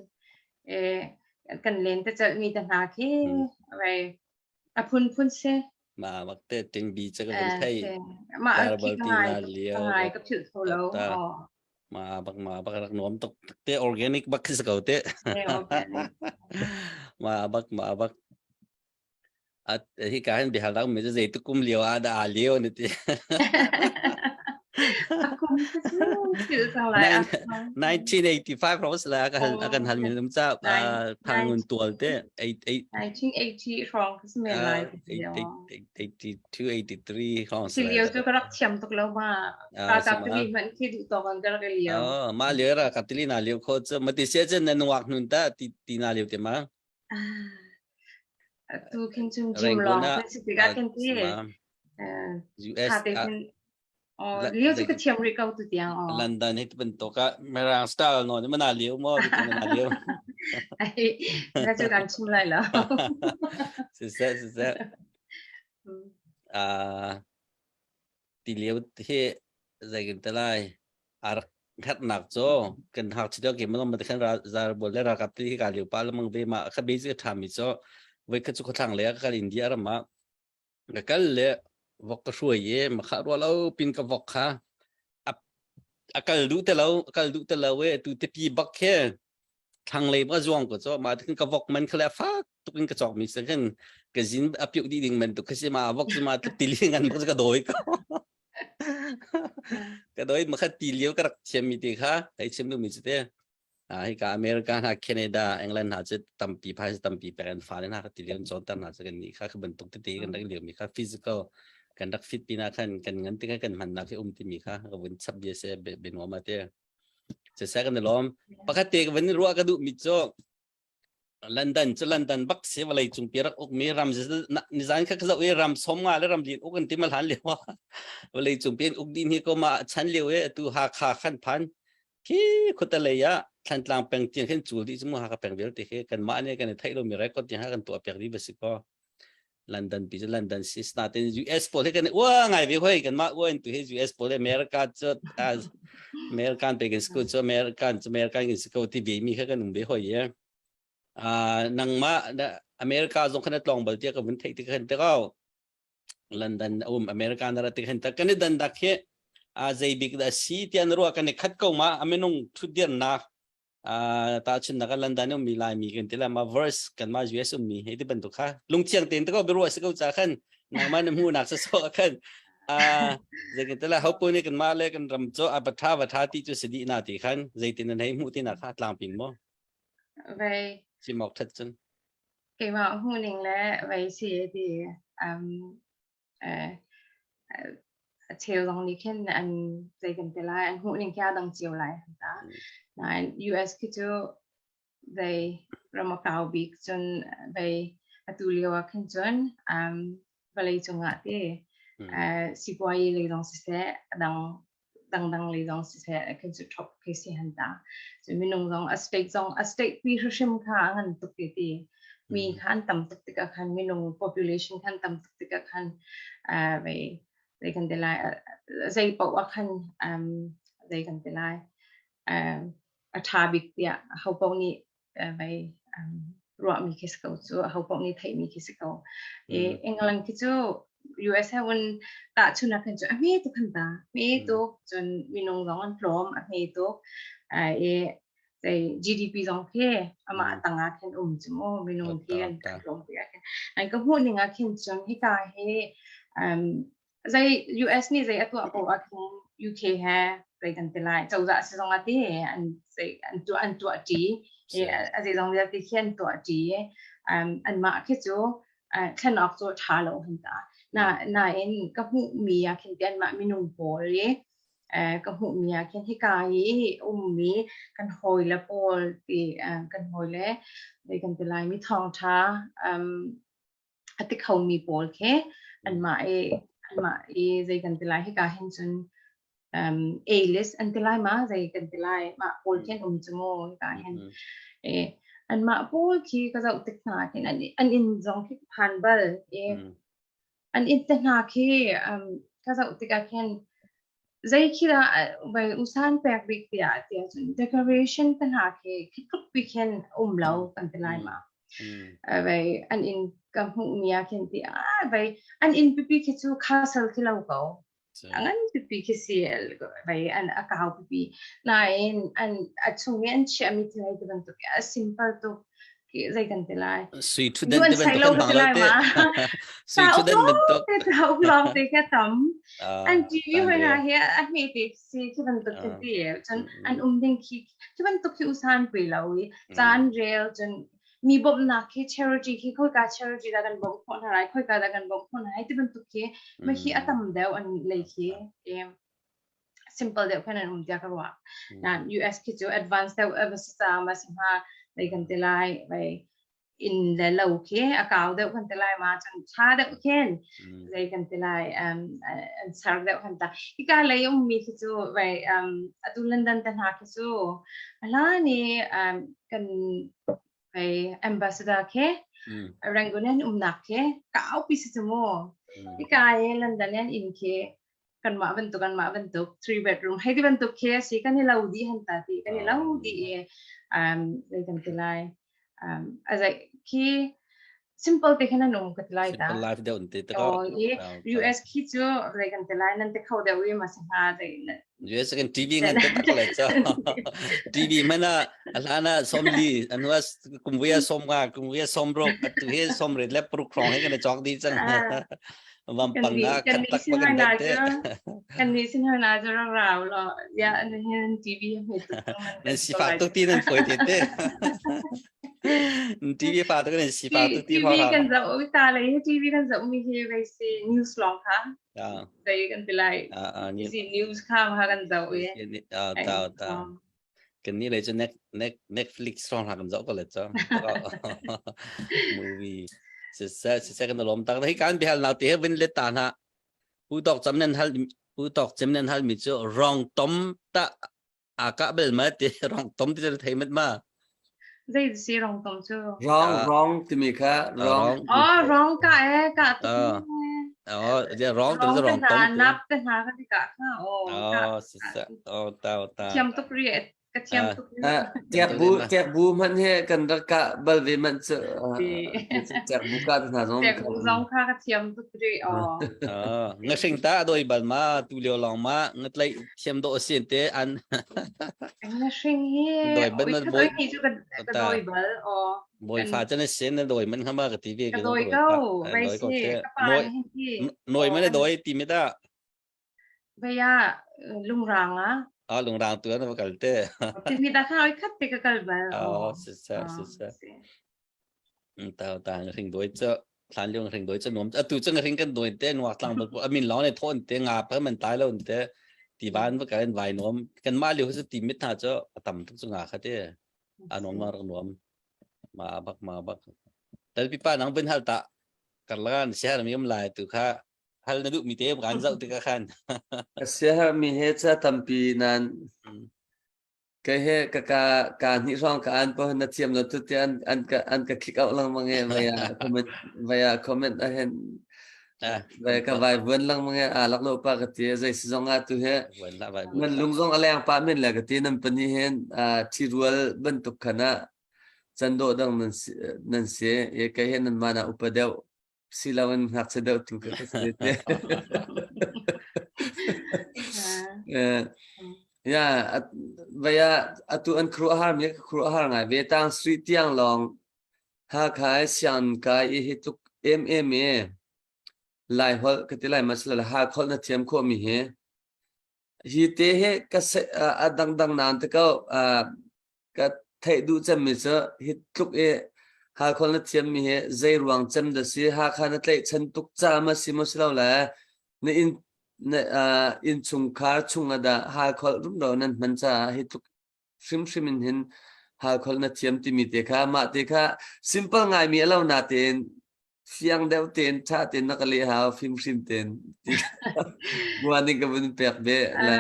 kan len te celh mi te hna khi vei a phun phun si ma bak te ting bi che ka vun thei ma khi ka ngai ka ngai ka philh tho lo ma bak ma bak rak nuam tuk te organic bak khi ko te ma bak ma bak At hika hin biahal dang mi cu zeitik kum lio ah dah aa lio na ti. A kum cu philh cang lai. 1985 hrawng si lai a kan a kan hal mi um ca phangun tual te 1980 hrawng ka si men lai. 82 83 hrawng si lai. Lio cu ka rak thiam tuk lo ma. Ka ka tili hmanh khi duh tawk an ka rak lio. Oh, ma lio ra ka tili na lio kho cu mati sia cun na nuak nun ta ti ti na lio te ma. Atu khin cun gym lawng kan si tikah kan ti. US te khin lio cu ka thiam rih ko tu tiang aw. London hi bantuk ah Mirang style no ni mana liu mo bi mana liu. Ai na cu kan chim lai lo. Siseh siseh. Ah ti lio hi zeikin te lai a rak herhnak cu kan hak chi ke ma ma khan ra zar bol le rakap ti ka liu pa lamang ve ma kha basic tha mi cho voi kha chu khothlang le ka kal India ram ma ka kal le vok ka hruai ye ma kha ro lo pin ka vok kha a kal du te lo kal du te lo we tu te pi bak khe thlanglei ba zuang ko cho ma tin ka vok man khala fak tukin ka chok mi se khan ka zin a piuk di ding man tu khasi ma vok ma tili ngan bak ka doi ko ka doi ma kha ti liu ka rak thiam mi ti kha hei chim du mi chu te a hi ka America na Canada England ha chu tampi phai tampi pe kan fa le na ka ti liu chon tar na chu kan ni kha ka bantuk te te kan rak liu mi kha physical kan rak fit pina khan kan ngan te kan man na khi um ti mi kha ka vun chap bia se be no ma te se se kan lom pakhat te ka van ruwa ka du mi chu London cu London bak si vawlei cung pi rak uk mi ram nizan kha ka zoh i ram som nga le ram lin uk an ti mal han lio vawlei cung pi uk din hi ko ma chan lio e tu Hakha khan phan khi khuta lei ah Thlantlang peng tiang khin cul dih cu mu Hakha peng vialte khi kan mah nih kan i theih lo mi record tiang kan tuah piak dih va si ko London pi cu London si natin US pawl hi kan ua ngai ve hoi kan mah ua in tu hi US pawl America cu American pe kan school cu American cu American kan si ko ti ve mi kha kan um ve hoi ye nangmah America zong khan tlong bal tia ka vun theih ti khan te ko London um America na ra ti khan ta kan i dan dak hi a zei bik da si tian ruwa kan i khat ko ma aminung thutdir nak tahchunhnak ah London ummi Laimi kan ti la ma verse kan ma US ummi hei ti bantuk kha lungthiang tein te ko biaruah si ko ca khan nangmah na hmuhnak sa so khan zeitin te la hopo nih kan mah le kan ram cu a patha vatha ti cu si dih na ti khan zeitin nan hei hmuh ti na kha tlangpin mo vei chimok that cun keimah hmuhning le vei si ti a cheu zong nih khin an zei kan ti lai an hmuh ning khi aa dang cio lai ta nain US khi cu zei ram a kau bik cun vei atu lio ah khin cun vawlei cungah te sipuayi lei zong siseh dang dangdang lei zong siseh khin cu top khi si han ta cu minung zong a state zong a state pi hrim kha a ngan tuk ti ti mi kha an tam tuk tikah khan minung population khan tam tuk tikah khan vei zei kan ti lai zei paoh ah khan zei kan ti lai a ṭha bik tiah ho paoh nih vei ruahmi khi si ko cu ho paoh nih theihmi khi si ko i England khi cu US he un tahchun ah khan cu a hme tuk khan ta hme tuk cun minung zong an tlawm a hme tuk i Zei GDP zong khi amah tangah khin um cu mu minung khi an kan tlawm ti ah khin an ka hmuh ning ah khin cun hika hi um, zei US nih zei a tuah ko ah khin UK he zei kan ti lai cozah si zong ah ti an zei an tuah an tuah ṭi a zei zong vialte khi an tuah ṭi um, anmah khi cu thlen awk cu ṭha lo han ta na nain ka hmuh mi ah khin ti anmah minung pawl i ka hmuhmi ah khin hika i ummi kan hawile pawl ti kan hawile zei kan ti lai mi thawngṭha a ti khomi pawl khi anmah i anmah i zei kan ti lai hika hin cun A list an ti lai ma zei kan ti lai mah pawl khi an um cu mu hika hin e anmah pawl khi ka zoh tik hna khin an an inn zong khi ka phan bal i An inn te hna khi ka zoh tikah khin zei khi dah vai usan pek bik tiah tiah cun decoration te hna khi khi tluk pi khin um lo kan ti lai ma. Vai an inn ka hmuh mi ah khin ti ah vai an inn pipi khi cu castle khi lo ko. A ngan pipi khi si vai an a kau pipi. Nain an a chung i an chiah mi thil hei ti bantuk a simple tuk. Zei kan ti lai. Sui thutden ti bantuk kan hmang lo te. Sui thutden bantuk. Cauk lawng te kha tam. An TV hoi hna hi a hme te si khi bantuk khi ti cun an um ding khi khi bantuk khi usan pui lo i caan rel cun mi bawmhnak khi charity khi khoi ka charity da kan bawmh khawh hna lai khoi ka da kan bawmh khawh hna lai ti bantuk khi ma hi a tam deuh an lei khi simple deuh khan an um tiah ka ruah. Nan US khi cu advance deuh a va si ca ma si hnga zei kan ti lai vai inn le lo khi a kau deuh kan ti lai ma cun tha deuh khin zei kan ti lai um, an sar deuh kan ta hika lei ummi khi cu vai um, atu London te hna khi cu ala ni um, kan vai ambassador khi Rangoon an umnak khi kau pi si cu mu hika i London an inn khi kanmah bantuk anmah bantuk three bedroom hei ti bantuk khi a si kan i lo dih han ta ti kan i lo dih i um zei kan ti lai um a zei khi simple te khan an um ka ti lai ta simple life deuh te ta ko i US khi cu zei kan ti lai nan te kho deuh i ma sa hnga zei US kan TV ngan te tak le cha TV mana alana somli anwa kumvia somga kumvia somro atu he somre le pruk rong he kan chok di chang Vampang na kan tak pa kan dat te. Kan nih sin hna cu rak rau law ya nan TV hme tuk. Nan sifak tuk ti nan foi te te. TV fa tuk nan sifak tuk ti TV kan zoh ta le TV kan zoh mi hi vai si news long kha. Sei kan ti lai. Si news kha ma kan zoh i. Ta ta. Kan ni le cu Netflix rong hna kan zoh ko le cu. Movie. Siseh siseh kan lawm tak. Hi kan bihal nau te he vin let ta hna. Pu Tawk Cam nan hal Pu Tawk Cem nan hal mi cu rong tom ta aka bel ma ti rong tom ti thei met ma. Zei si rong tom cu? Rong rong timi kha rong. Oh rong ka e ka tu. Oh, rong tu rong tom. Nap te hna ka ti ka kha. Oh. Oh, siseh. Oh, ta ta. Thiam tuk ri ka thiam tuk Tiak bu tiak bu hmanh he kan rak kah bal ve manh cu tiak bu ka hna zong tiak bu zong kha ka thiam tuk ri oh nga hring ta doi bal ma tu lio long ma nga tlai thiam do sin te an nga hring hi doi ban na boy ni chu ka doi bal o boy fa chan sin na doi man khama ka ti ve ka doi ko vai si ka pa hi noi man doi ti mi ta Vei ah lungrang ah. Ah lungrang tu na va kal te. Timi da kha oi khat te ka kal bal. Oh, si sa si sa. Ta ta ring doi cha thlan liong ring doi cha nuam atu chang ring kan doi te nuak tlang bal amin long ne thon te nga pa man tai lo te ti van va kan vai nuam kan ma liu su ti mit na cha atam tuk chu nga kha te anom ma rak nuam ma bak ma bak tal pi pa nang bin hal ta karlan share mi um lai tu kha hal na duhmi te kan zoh tikah khan ka siaherhmi he ca tampi nan kei he ka ka ka hnih hrawng ka an po na thiam lo tu te an an ka an ka kick out lengmang e vaya comment vaya comment a hen vaya ka vai vuan lengmang e a lak lo pa ka ti zei si zong ah tu he nan lung zong a leng pa men le ka ti nan pani hen a thi rual bantuk khana chan do dang nan nan si e kai he nan mana upa deuh si loin ngakchia deuh tu ka si te. Ya, vaya atu an khuaruahhar mi ka khuaruahhar ngai ve tang sui tiang lawng Hakha i sianginn kai i hi tluk emem i Laiholh ka ti lai ma sila Hakholh na thiam khawh mi hi hi te hi ka a dangdang nan te ko ka theih duh cem mi cu hi tluk i Hakholh na thiam mi hi zei ruang cem dah si Hakha na tlaihchan tuk ca ma si maw si lo le na inn na innchungkhar chung ah dah Hakholh rumro nan hman caah hi tluk hrimhrim in hin Hakholh na thiam timi te kha mah te kha simple ngaimi a lo natein fiang deuh tein ṭha tein na ka leh hau fimhrim tein ti mua ning ka vun pek ve le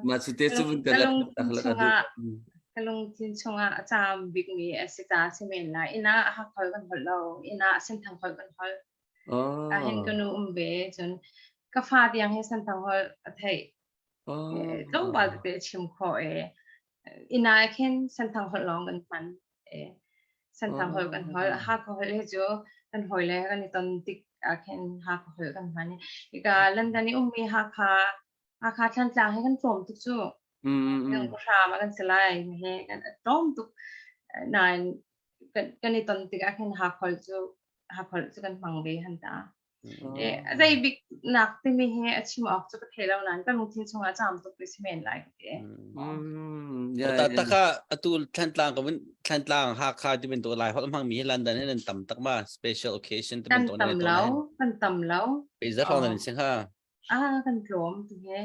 mah cu te cu vun ka let tak le ka duh. Ka lungthin chungah a caam bikmi a si ta si men lai. Inn ah Hakholh kan holh lo. Inn ah Senthang holh kan holh. Ahhin ka nu um ve cun ka fa tiang hi Senthang holh a theih. Tlawmpal tete a chim khawh i inn ah khin Senthang holh lawng kan hman. Senthang holh kan holh. Hakha holh hi cu kan hawile kan i ton tik ah khin Hakha holh kan hman. Hika London i ummi Hakha Hakha Thlantlang hi kan tlawm tuk cu. Kan hram ah kan si lai. Hi kan tlawm tuk. Nain kan i ton tikah khin Hakha holh cu Hakha holh cu kan hmang ve han ta. Zei bik nak timi hi a chim awk cu ka thei lo nain kan lungthin chungah caam tuk ti si men lai ka ti. Ta taka atu Thlantlang ka vun Thlantlang Hakha ti bantuk Lai holh hmang mi hi London in an tam tak ma special occasion ti bantuk kan tam lo kan tam lo pe za thong nan sing ha ah kan tlawm tu he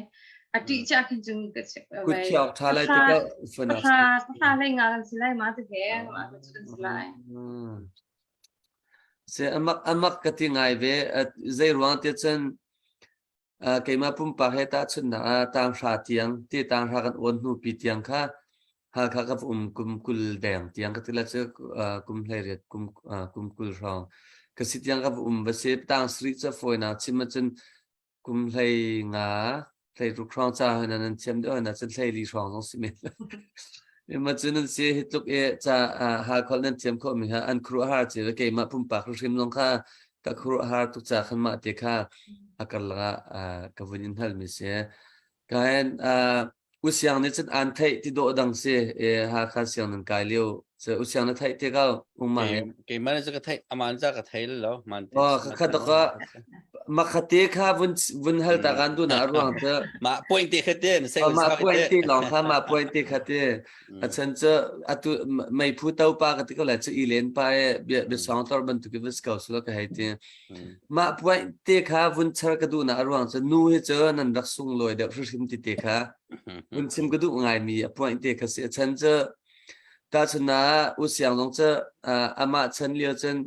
a ti cha khin chung ka kut khiak tha lai te ka fana ka lai nga kan si lai ma te he ma kan si lai Se amak amak ka ti ngai ve. Zei ruang ti cun keimah pumpak he tahchunhnak ah tanghra tiang ti tanghra kan awn hnu pi tiang kha Hakha ka va um kum 20 deng tiang ka ti la cu kum 18 kum kum 20 hrawng ka si tiang ka va um va si tang sarih cu fawinak chim ahcun kum 15 16 hrawng ca hoi nan thiam deuh hoi cun 14 hrawng zong si men ma cun nan si hi tluk i ca Hakha nan thiam khawh mi ha an khuaruahhar ci keimah pumpak hrim zong kha ka khuaruahhar tuk ca khan mah te kha a karlak ah ka vun in hal mi si ka hen Usiang nih cun an theih ti dawh dang si e Hakha siang nan kai lio cu usiang na theih te ko ungma he keimah nih ka theih aman ca ka thei lo man te oh ka kha ka makhate kha vun vun hal ta kan du na ruang te ma point te khate na sai ma point te long kha ma point te khate a chan chu atu mei phu to pa ka ti ko la chu i len pa e bia bia song tor ban tu ki vis ko su ka hei ti Mah puai te kha vun char ka duh nak a ruang cu nu hi cu nan rak sunglawi deuh hrimhrim ti te kha vun chim ka duh ngaimi a point te kha si. A chan cu tahchun ah U Siang zong cu amah chan lio cun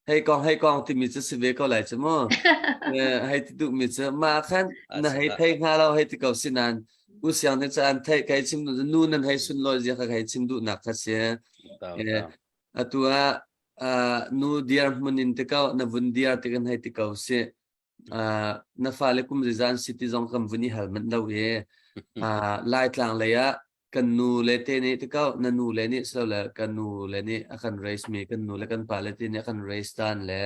hei kong hei kong timi cu si ve ko lai cu mu. Hei ti duhmi cu mah khan na hei thei hnga lo hei ti ko si nain U Siang nih cu an theih kai chim nu nan hei sunlawi zia kha hei chim duhnak kha si. Atu ah nu dirhmun in ti ko na vun dir ti kan hei ti ko si na fale kum zeizan si ti zong kan vun i hal manh lo i Laitlang lei ah kan nu le te nih ti ko na nu le nih so le kan nu le nih a kan raise mi kan nu le kan pa le te nih a kan raise dan le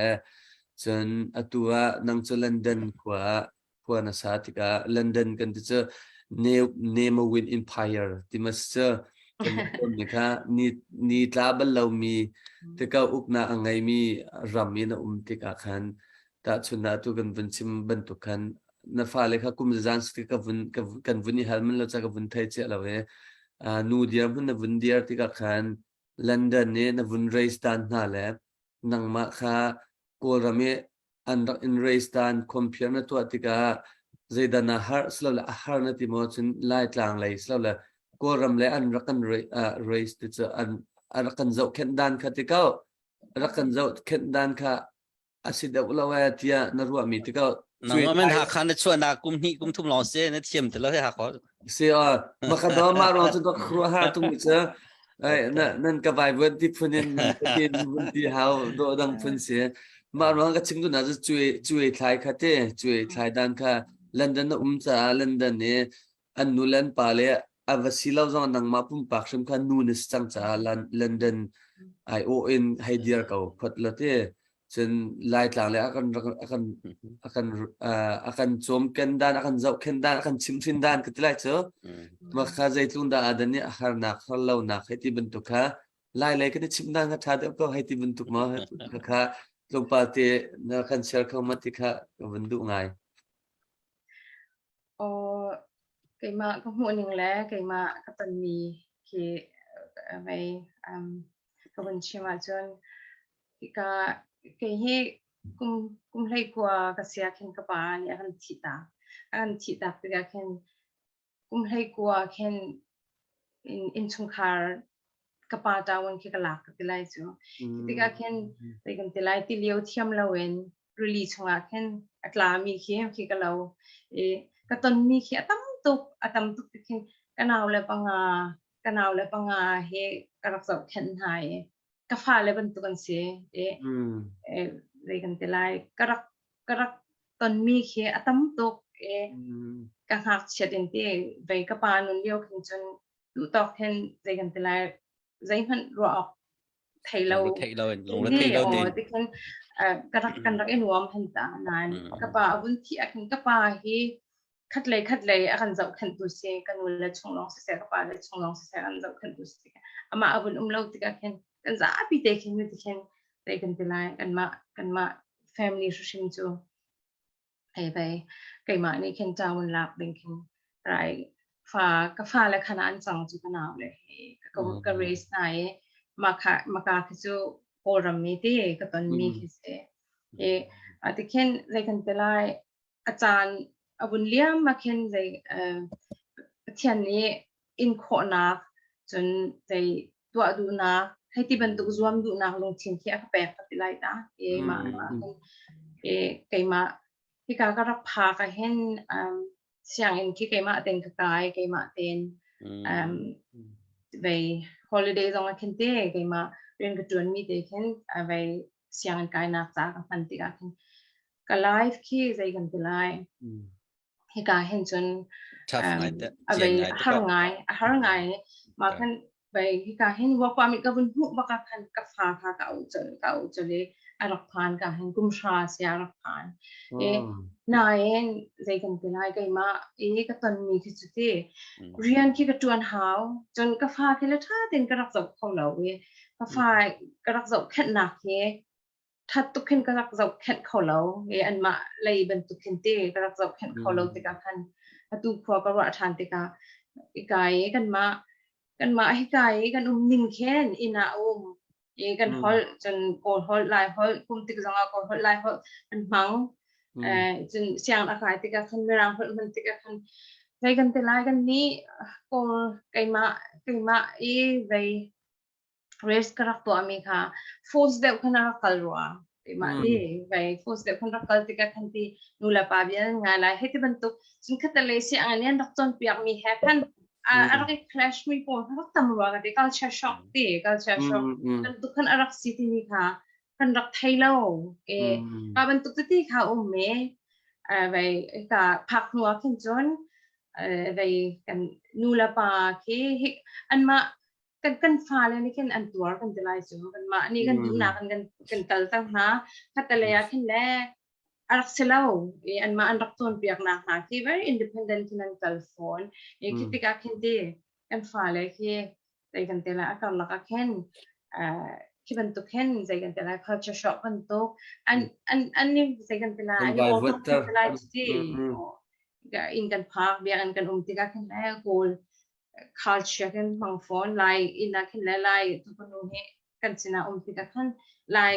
cun atu ah nang cu London khua ah khua na sa tikah London kan ti cu Nemawin Empire ti ma si cu kan mi kha ni ni tla bal lomi tikah uknak a ngeimi ram in a um tikah khan tahchunhnak tu kan vun chim bantuk khan na fale kha kum zan si ka vun kan vun i hal man lo cha ka vun thei chia lo e nu dir hmun na vun dir tikah khan London i na vun raise dan hna le nangmah kha Kawlram i an rak in raise dan compare na tuah tikah zeidah na har silole a har na ti maw cun Laitlang lei silole Kawlram le an rak kan raise ti cu an an rak kan zohkhenh dan kha ti ko rak kan zohkhenh dan kha a si deuh lo eh tiah na ruahmi ti ko Nangmah men Hakha na chuahnak kum hnih kum thum lawng si na thiam ti lo he Hakha. Si a makado ma ruang cu ka khuruah har tung cu ai na nan ka vai vuan ti phun in tin vun ti hau do dang phun si mah ruang ka chim tu na cu cui cui thlai kha te cui thlai dan kha London na um caah London i an nu le an pa le a va si lo zong nangmah pumpak hrim kha nu na si cang caah London ai aw in hei dir ko phot lo te. Cun Laitlang le a kan a kan a kan a kan cawmken dan, a kan zohkhenh dan, a kan chimhhrin dan ka ti lai cu. Mah kha zeitlung dah aa dan i a harnak, harlonak hei ti bantuk kha Lai lei kan i chimh dan kha ṭha deuh ko hei ti bantuk maw kha tlawmpal te na kan share kho ma ti kha ka vun duh ngai. Aw, keimah ka hmuh ning le keimah ka tonmi khi mei um, ka vun chim ahcun hika kei hi kum kum hlei kua ka sia khin ka pa nih a kan thih tak. A kan thih tak tikah khin kum hlei kua khin in innchungkhar ka pa ṭawan khi ka lak ka ti lai cu. Khi tikah khin zei kan ti lai ti lio thiam loin rili chungah khin a tlami khi khi ka lo. I ka tonmi khi a tam tuk, a tam tuk ti khin ka nau le panga, ka nau le panga hi ka rak zohkhenh hna i ka fale bantuk an si. I zei kan ti lai, ka rak ka rak tonmi khi a tam tuk i ka ngakchiat in ti vei ka pa nun lio khin cun duhtawk hin zei kan ti lai zeihmanh ruah awk thei lo thei lo in lung thei lo tin ti khin ka rak kan rak i nuam hen ta nain ka pa a vun thi a khin ka pa hi khat lei khat lei a kan zohkhenh tu si ka nu le chung lawng siseh ka pa le chung lawng siseh kan zohkhenh tu si amah a vun um lo tikah khin kan zapi te khin ti khin zei kan ti lai kanmah kanmah family hrim cu hei vei keimah nih khin town lak ding khin rai fa ka fa le khana an cang cu ka nau le he ka ka raise na i maka maka khi cu kawlram mi te ka ton mi khi si i ati khin zei kan ti lai a caan a vun liam ma khin zei Pathian nih in khawhnak cun zei tuah duhnak hei ti bantuk zuam duhnak lungthin khi a ka pek ka ti lai ta e mah e keimah hika ka rak phak ah hin um, sianginn khi keimah ten ka kai keimah ten um, vei holiday zong ah khin te keimah rian ka tuan mi te khin vei sianginn kainak ca ka hman tikah khin ka life khi zei kan ti lai hika hin cun a vei a har ngai a har ngai ma khan vei hika hin work permit ka vun hmuh baka khan ka fa kha ka au chol ka au chol i a rak phan ka hin kum hra sia rak phan e nain zei kan ti lai keimah i ka ton mi khi cu ti rian khi ka tuan hau cun ka fa khi le tha ten ka rak zoh kho lo i ka fa ka rak zoh khenh nak hi ṭhat tuk khin ka rak zohkhenh kho lo i anmah lei bantuk khin te ka rak zohkhenh kho lo tikah khan atu khua ka ruah ṭhan tikah hika i kanmah kanmah hika i kan um ning khin inn ah um i kan holh cun Kawl holh Lai holh kum tik zongah Kawl holh Lai holh kan hmang cun sianginn a kai tikah khan Mirang holh hman tikah khan zei kan ti lai kan nih Kawl keimah keimah i zei race ka rak tuahmi kha force deuh khan a rak kal rua keimah ni vai force deuh khan rak kal tikah khan ti nu le pa bia ngai lai hei ti bantuk cun khatalei si ang an rak cawnpiak mi he khan a rak i clash mi pawl kha rak tam rua ka ti culture shock ti culture shock kan tuk khan a rak si ti mi kha kan rak thei lo e pa bantuk ti kha um me vai ka phak hnu ah khin cun vai kan nu le pa khi anmah kan kan fale nih khin an tuar kan ti lai cu kanmah nih kan duhnak in kan kan kal cang hna khatalei ah khin le a rak si lo i anmah an rak cawnpiaknak hna khi very independent khin an kal fawn i khi tikah khin ti kan fale khi zei kan te lai a karlak ah khin khi bantuk khin zei kan te lai culture shock bantuk an an an ni zei kan te lai an i kan te lai ti in kan phak biakinn kan um tikah khin le kawl culture kan hmang fawn lai inn ah khin le lai tukanu hi kan sinah um tikah khan lai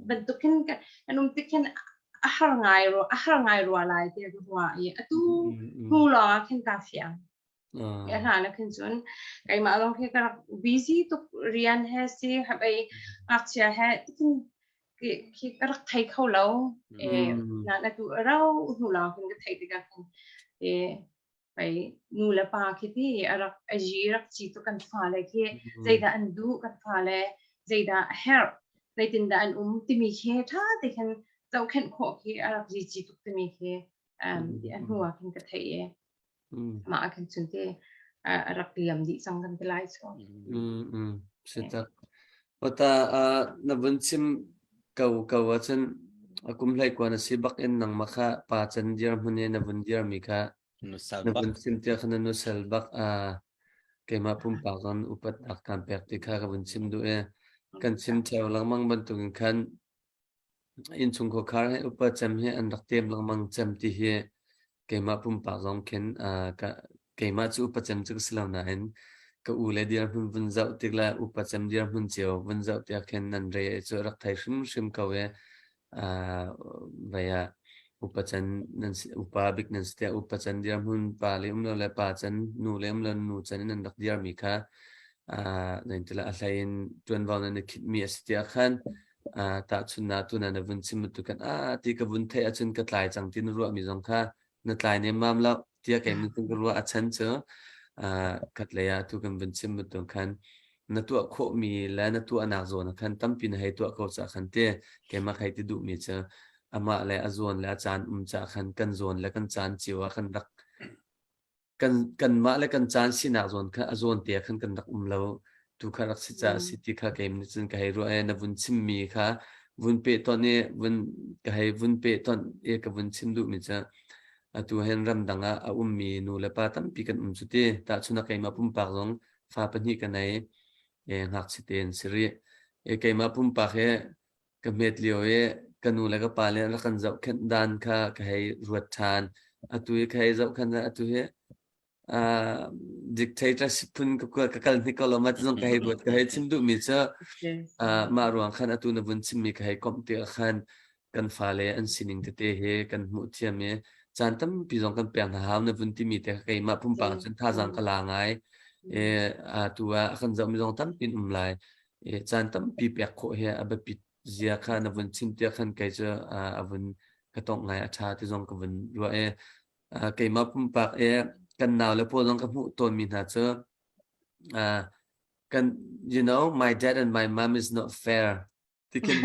bantuk khin kan um tik khin a har ngai ro a har ngai rua lai ti ka hua i atu hnu lawng ah khin ka fiang ya hla na khin cun keimah lawng khi ka rak busy tuk rian he si habai ngakchia he tikin khi ka rak thei kho lo e na na tu rau hnu lawng khin ka thei tikah khin e pei nu le pa khi ti a rak a yi rak ci tu kan fale khi zeidah an duh kan fale zeidah a herh zeitindah an um timi khi tha te khin zohkhenh khawh khi a rak ri ci tuk timi khi a hnu ah khin ka theih i mah ah khin cun ti a rak liam dih cang kan ti lai cu. Si tak. Ota na vun chim. Ko ko ahcun a kum hlei kuan a si bak in nangmah kha pa can dirhmun i na vun dirmi kha Nusal na bak. vun chim tiah khan na nusal bak keimah pumpak zong upatnak kaan pek ti kha ka vun chim duh i kan chim theo lengmang bantukin khan Innchung khuakhar hi upa cem hi an rak tem lengmang cem ti hi keimah pumpak zong khin keimah cu upa cem cu ka si lo nain ka u le dirhmun vun zoh tik le upa cem dirhmun cio vun zoh tiah khin nan re cu rak thei hrimhrim ko i vei ah upa can nan si upa bik nan si tiah upa can dirhmun pa le um lo le pa can nu le um lo nu can in nan rak dirmi kha a hlei in ṭuanvo nan i khitmi a si tiah khan Tahchunhnak tuna na vun chim bantuk khan ti ka vun theih ahcun ka tlai cang ti na ruahmi zong kha na tlai nemmam lo tiah keimah cun ka ruah. A chan cu khatlei ah tu kan vun chim bantuk khan na tuah khawhmi le na tuahnak zawn ah khan tampi na hei tuah ko caah khan ti keimah hei ti duhmi cu amah le a zawn le a caan um caah khan kan zawn le kan caan cio ah kan rak Kan kanmah le kan caan sinak zawn kha a zawn te ah khan kan rak um lo. Tu kha rak si caah a si ti kha keimah nih cun ka hei ruah i na vun chimmi kha vun pehtonh i vun ka hei vun pehtonh i ka vun chim duhmi cu atu hin ramdang ah a ummi nu le pa tampi kan um cu ti. Tahchun ah keimah pumpak zong fa pahnih ka nei i ngakchia te an si rih. I keimah pumpak hi Ka hmet lio i ka nu le ka pa nih an rak kan zohkhenh dan kha ka hei ruat ṭhan. Atu hi ka hei zohkhenh ṭhan. Atu hi dictatorship phun ka kal hnik ko lo ma ti zong ka hei ruat. Ka hei chim duhmi cu mah ruang khan atu na vun chimmi ka hei komh tikah khan kan fale an sining tete hi kan hmuh thiam i caan tampi zong kan pek hna hau na vun timi te kha keimah pumpak cun thazaang ka la ngai. I atu ah a kan zohmi zong tampi an um lai. Caan tampi pek khawh hi a biapit zia kha na vun chim tiah khan kei cu a vun ka tongh ngai a ṭha ti zong ka vun ruah i keimah pumpak i kan nau le pawl zong ka hmuh tawnmi hna cu kan you know my dad and my mom is not fair ti khin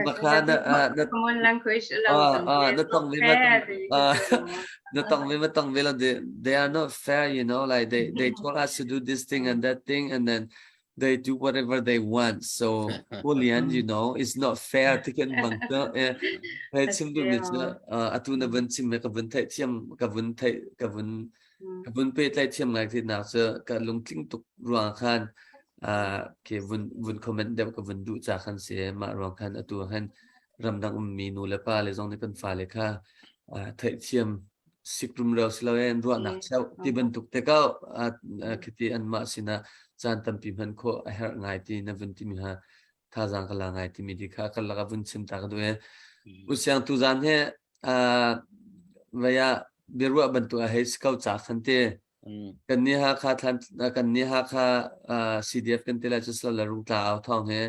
Baka na na common language lo na tong ve ma na tong ve ma tong ve lo they are not fair you know like they told us to do this thing and that thing and then they do whatever they want so Julian you know it's not fair ti kan bang ta eh hei chim du mi chu atu na vun chim me ka vun thai thiam ka vun thai ka vun Ka vun pehtlaih thiam ngai ti nak cu ka lungtling tuk ruang khan ke vun vun comment deuh ka vun duh ca khan si mah ruang khan atu khan ramdang ummi nu le pa le zong nih kan fale kha theihthiam sik rumro si loin ruahnak cheuh ti bantuk te ko khiti anmah sinah caan tampi hman khawh a herh ngai ti na vun timi ha thazaang ka la ngai timi di kha kan laka vun chim ta ka duh e usiang tu zan he vaya biaruah bantuk a hei si ko ca khan te kan ni ha kha thlan kan ni ha kha CDF kan ti lai chu sala rung tla au thong he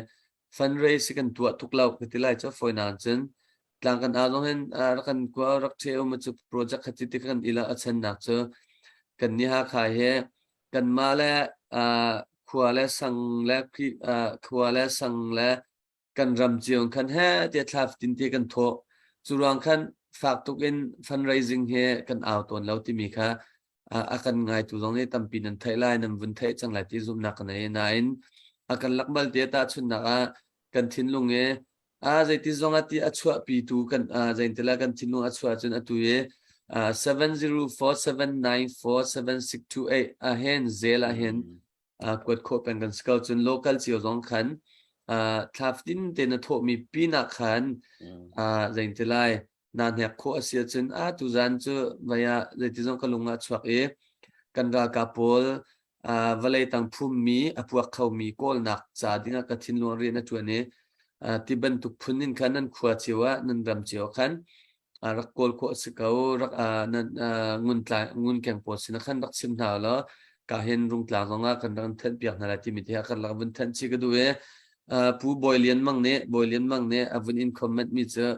fundraise kan tuah tuk lo ka ti lai chu foi nan cun tlang kan a zong hin rak kan kwa rak the um chu project khat ti kan ila a chen nak chu kan ni ha kha he Kanmah le khua le sang le khua le sang le kan ram cio khan he tiah thla fatin te kan thawh. Cu ruang khan fak tuk in fundraising he kan au tawn lo timi kha a kan ngaitu zong nih tampi nan theih lai, nan vun theih cang lai ti zumhnak ka nei. Nain a kan lak bal te tahchunhnak ah kan thinlung i a zeiti zong ah ti a chuahpitu kan zeintila kan thinlung a chuah cun atu i 7047947628 ah hin zel ah hin kuat khawh peng kan si ko cun local cio zong khan thla fatin te na thawhmi pinah khan zeintilai na hnek khawh a si ahcun a tuzan cu vaya zeiti zong ka lung ah chuak i kan ralkap pawl vawlei tang phummi a puak khomi kawlnak ca dingah ka thinlung rian a ṭuan i ti bantuk phun in khan nan khua cio ah nan ram cio ah khan rak kawl khawh a si ko rak nan ngun tlai ngun keng pawl sinah khan rak chim hna law ka hin rungtlang zongah kan rak thanh piak hna lai timi te ah kan rak vun thanh chih ka duh i Pu Bawi Lian Mang nih Bawi Lian Mang nih a vun in comment mi cu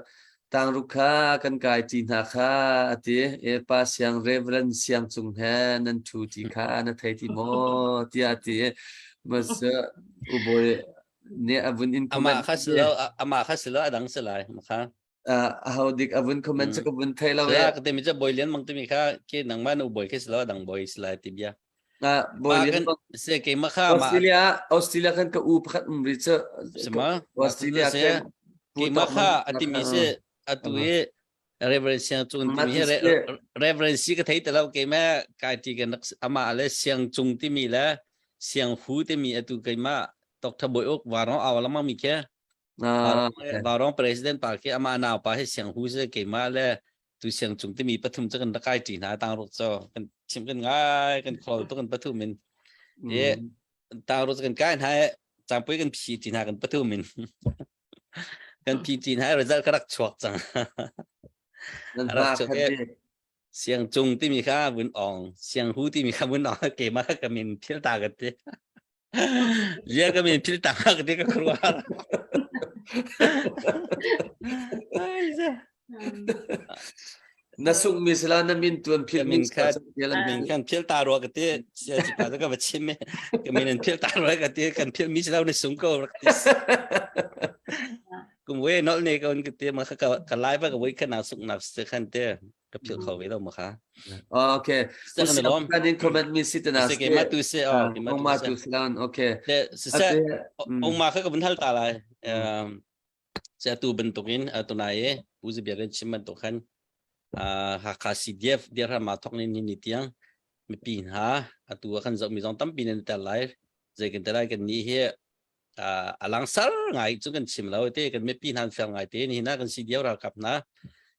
Tangruk kha kan kai ṭi hna kha a ti. E pa siang Reverend Siang Cung he nan ṭhu ṭi kha na thei ti maw tiah a ti. Mas U Bawi nih a vun in comment. Amah kha si lo amah kha si lo a dang si lai kha. Aho dik a vun comment cu ka vun thei lo e. Ka timi cu Bawi Lian Mang timi kha ke nangmah na U Bawi khi si lo a dang Bawi si lai ti bia. Bawi kan se ke ma kha ma Australia Australia kan ka u pakhat um ri chu sima Australia kan ke ma kha ati mi se atu i Reverend Siang Cung timi hi Reverend si ka thei te lo ke ma kai ti kan ama le Siang Cung timi le Siang Hu timi atu keima Dr. Boi Uk warong aw lama mi ke Varong president pa khi ama nau pa hi Siang Hu se keima le tu Siang Cung timi pathum chu kan kai ti hna tang ruk cho kan chim kan ngai kan khol tu kan pathum in e tang ruk kan kai hna changpui kan phi ti hna kan pathum in kan phi ti hna result ka rak chuak cang rak chuak e Siang Cung timi kha vun ong Siang Hu timi kha vun ong ke ma ka min phil ta ka ti Lia ka min phil ta ka ti ka kruar Ai za Na sung mi sila na min tuan phil min kha min kan phil ta ro ka ti sia chi pa ka va chim me ka min an phil ta ro ka ti kan phil mi sila na sung ko rak ti kum we nol ne ka ka ti ma ka ka lai ba ka we ka na sung nak se khan te ka phil kho ve lo ma kha Okay. Kan in comment mi si tana se ke ma tu se oh ke ma tu se lan okay. Le se se ong ma kha ka bun hal ta lai. Se tu bantukin tunai e pu zi biak chim bantuk khan Hakha CDF dirham ma thok ni ni tiang mipi hna atu kan zoh mi zong tampi nan tel lai zei kan tel lai kan ni hi a langsar ngai cu kan chim lo te kan mipi hna fel ngai te ni na kan CDF ralkap hna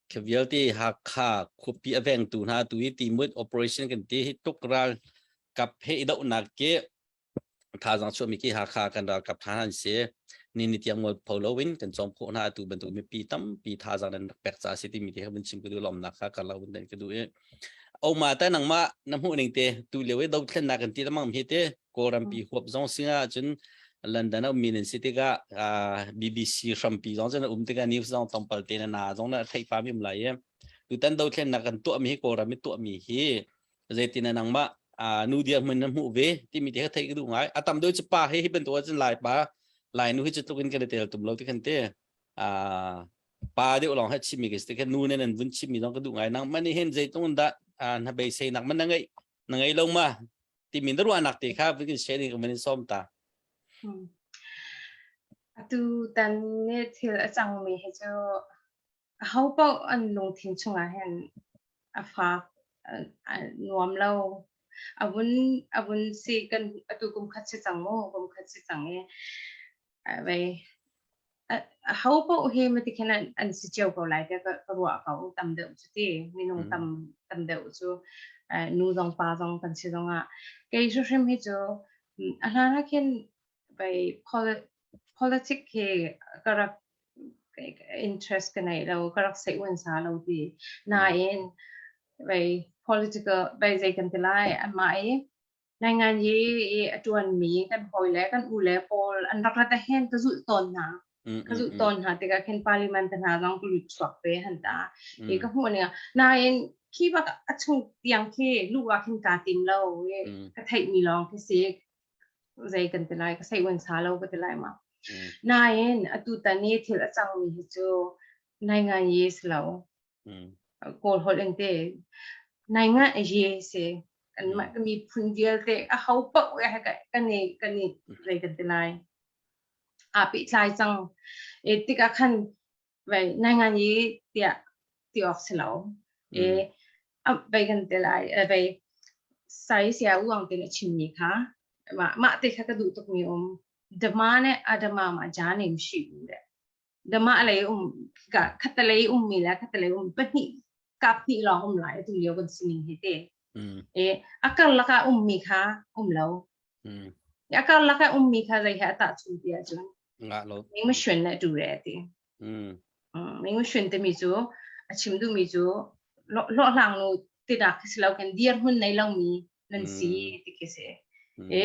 khi vialte Hakha khuapi a vengtu hna tu hi timut operation kan ti hi tuk ral kap he i dohnak ke Thazaang chuahmi khi Hakha kan ralkap hna an si. Ni ni tiang mual pho loin kan cawm khawh hna atu bantuk mipi tampi thazaang nan rak pek caah si timi te kha vun chim ka duh lawmnak kha kar lo vun dan ka duh i oma ta nangmah na hmuh ning te tu lio i dothlennak kan ti lamang hi te Kawlrampi huap zong singa cun London a ummi nan si tikah BBC hrampi zong cun a um tikah news zong tlawmpal te na na zong na theih pami um lai i tutan dothlennak kan tuahmi hi Kawlram i tuahmi hi zeitin na nangmah nu dirhmun na hmuh ve timi te kha theih ka duh ngai a tam deuh cu pa he hi bantuk ahcun lai pa lai nu hi cu tluk in kan i tel tum lo ti khan te pa deuh lawng he chimmi ka si khan nu ne nan vun chimmi zong ka duh ngai nang man hin zeitung dah na beisei nak man na ngei na ngei lo ma timi na ruahnak te kha vun share ding ka van in sawm ta Atu tan ne thil a cangmi hi cu Aho paoh an lungthin chungah hin a fak, a nuam lo. A vun, a vun si kan atu kum khat si cang mu, kum khat si cang i vei aho paoh hi mati khin an, an si cio ko lai tiah ka, ka ruah ko tam deuh cu ti minung tam tam deuh cu nu zong pa zong kan si zong ah kei hrimhrim hi cu a hlan ah khin vei politic hi ka rak interest ka nei lo ka rak sei uen sa lo ti nain vei political vei zei kan ti lai anmah i naingan yi i a tuan mi kan hawi le kan u le pawl an rak rat hen ka zulh tawn hna ka zulh tawn hna tikah khin parliament te hna zong ka lut chuak ve han ta i ka hmuh ning nain khi bak a chung tiang khi lu ah khin ka tim lo i ka theih mi lawng khi si zei kan ti lai ka sei uen sa lo ka ti lai ma nain atu tan i thil a cangmi hi cu nai ngai ye si lo kawl holh in te nai ngai ye si kan mah ka miphun vialte a ho paoh he kan i kan i zei kan ti lai aa pehtlai cang e tikah khan vei nai ngai ye tiah ti awk si lo e vei kan ti lai vei sai sia uang tin a chimmi kha mah mah te kha ka duh tuk mi um dama ne adama ma jane မရှိဘူးတဲ့ဓမ္မလေးum ka khatalei um mi la khatalei um pahnih kap hnih lawng um lai tu lio kan sining hi te e akar laka um mi kha um lo akar laka um mi kha zei he ata chu ti ahcun nga lo ming ma shun le tu re ti ming ma shun te mi cu a chim du mi cu lo hlang nu ti dak khi si lo kan dir hun nei lo mi nan si ti khi si e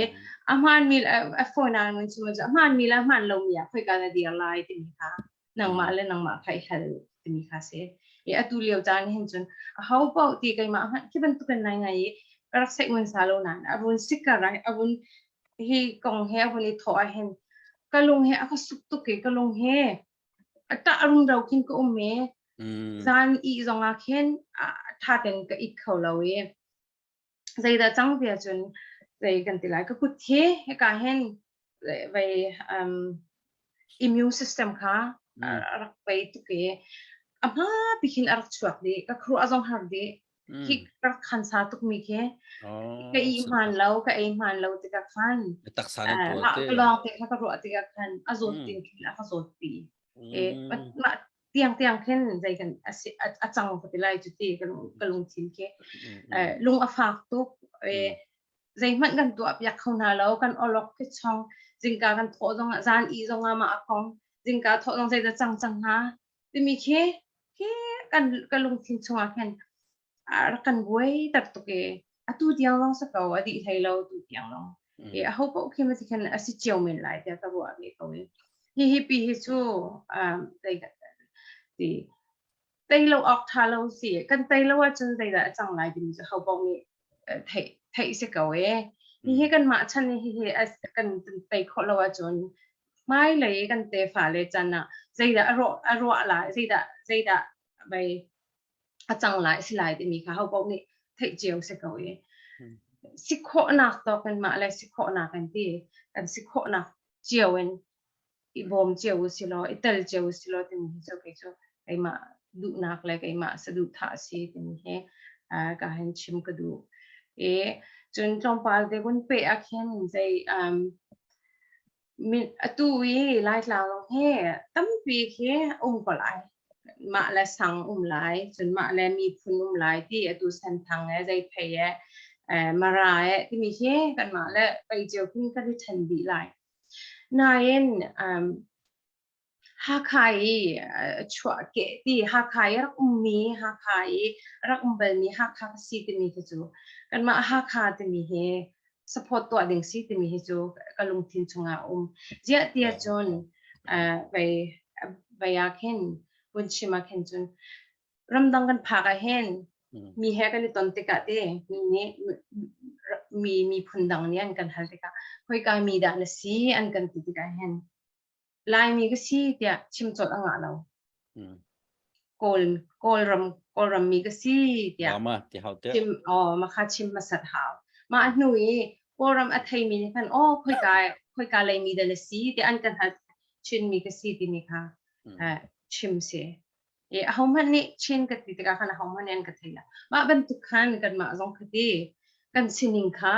a hmaan mi a phone ah mun chim cu a hmaan mi le hmaan lo mi ah khoika na dir lai timi kha nangmah le nangmah kha i hal timi kha si e atu lio caan hin cun a ho paoh ti keimah hmanh khi bantukin nai ngai i ka rak seih mun sa lo nain a vun sikar ai a vun hi kong he a vun i thawh ah hin ka lung he a ka suk tuk i ka lung he a ṭah rumro khin ka um i zan ih zong ah khin ṭha ten ka it kho lo i zeidah cang ti ahcun Zei kan ti lai ka kut hi hika hin vei um, immune system kha a rak pei tuk i a hma pi khin a rak chuak dih ka khuruah zong har dih khi rak khan sa tuk mi khi ka i hman lo ka ei hman lo tikah khan taksa na tuar te ka lawng te kha ka ruah tikah khan a zawt tin khin a ka zawt pi e mah tiang tiang khin zei kan a cang ka ti lai cu ti ka lungthin khi lung a fak tuk e zeihmanh kan tuah piak kho hna lo kan olok khi chong zingka kan thawh zong ah zan i zong ah mah a khong zingka thawh zong zeidah cang cang hna timi khi khi kan ka lungthin chungah khin a rak kan buai tak tuk i atu tiang zong sa ko a dih hlei lo tu tiang long i a ho paoh khi ma ti khan a si cio men lai tiah ka ruah ve ko i hi hi pi hi cu um zei ti tei lo awk tha lo si kan tei lo ahcun zeidah a cang lai timi cu ho paoh nih theih theih si ko e hihi kanmah chan hi hihi kan tei khawh lo ahcun hmailei kan tefa le chan ah zeidah a rawh a ruah lai zeidah zeidah vai a cang lai si lai timi kha ho paoh nih theih cio si ko e si khawhnak tawk in mah le si khawhnak in ti kan si khawhnak cio in i bawm cio u si law i tel cio u si law timi hi cu kei cu keimah duhnak le keimah saduhthah a si timi hi ka hin chim ka duh. I cun tlawmpal te kun peh ah khin zei um, min atu i Laitlang lawng hi tampi khi um ko lai. Mah le sang um lai, cun mah le miphun um lai ti atu Senthang e zei phei e Mara e timi hi kanmah le pei cio khin kan i ṭhen dih lai. Nain um, Hakha i chuahkeh ti Hakha i rak ummi Hakha i rak um balmi Hakha ka si timi khi cu kanmah Hakha timi hi support tuah ding si timi hi cu ka lungthin chungah a um. Ziah tiah cun uh, vei vei ah khin vun chim ah khin cun ramdang kan phak ah hin mi he kan i ton tikah te mi nih mi miphun dang nih an kan hal tikah khoika mi dah na si an kan ti tikah hin Laimi ka si tiah chim colh a ngah lo. Kawl Kawlram Kawlram mi ka si tiah ma ti hau te chim oh ma kha chim hmasat hau. Ma hnu i Kawlram a theimi nih khan oh khoika khoika lei mi dah na si tiah an kan hal Chin mi ka si timi kha chim si. E ahohmanh nih Chin ka ti tikah khan ahohmanh nih an ka thei lo. Mah bantuk khan kanmah zong kha ti kan sining kha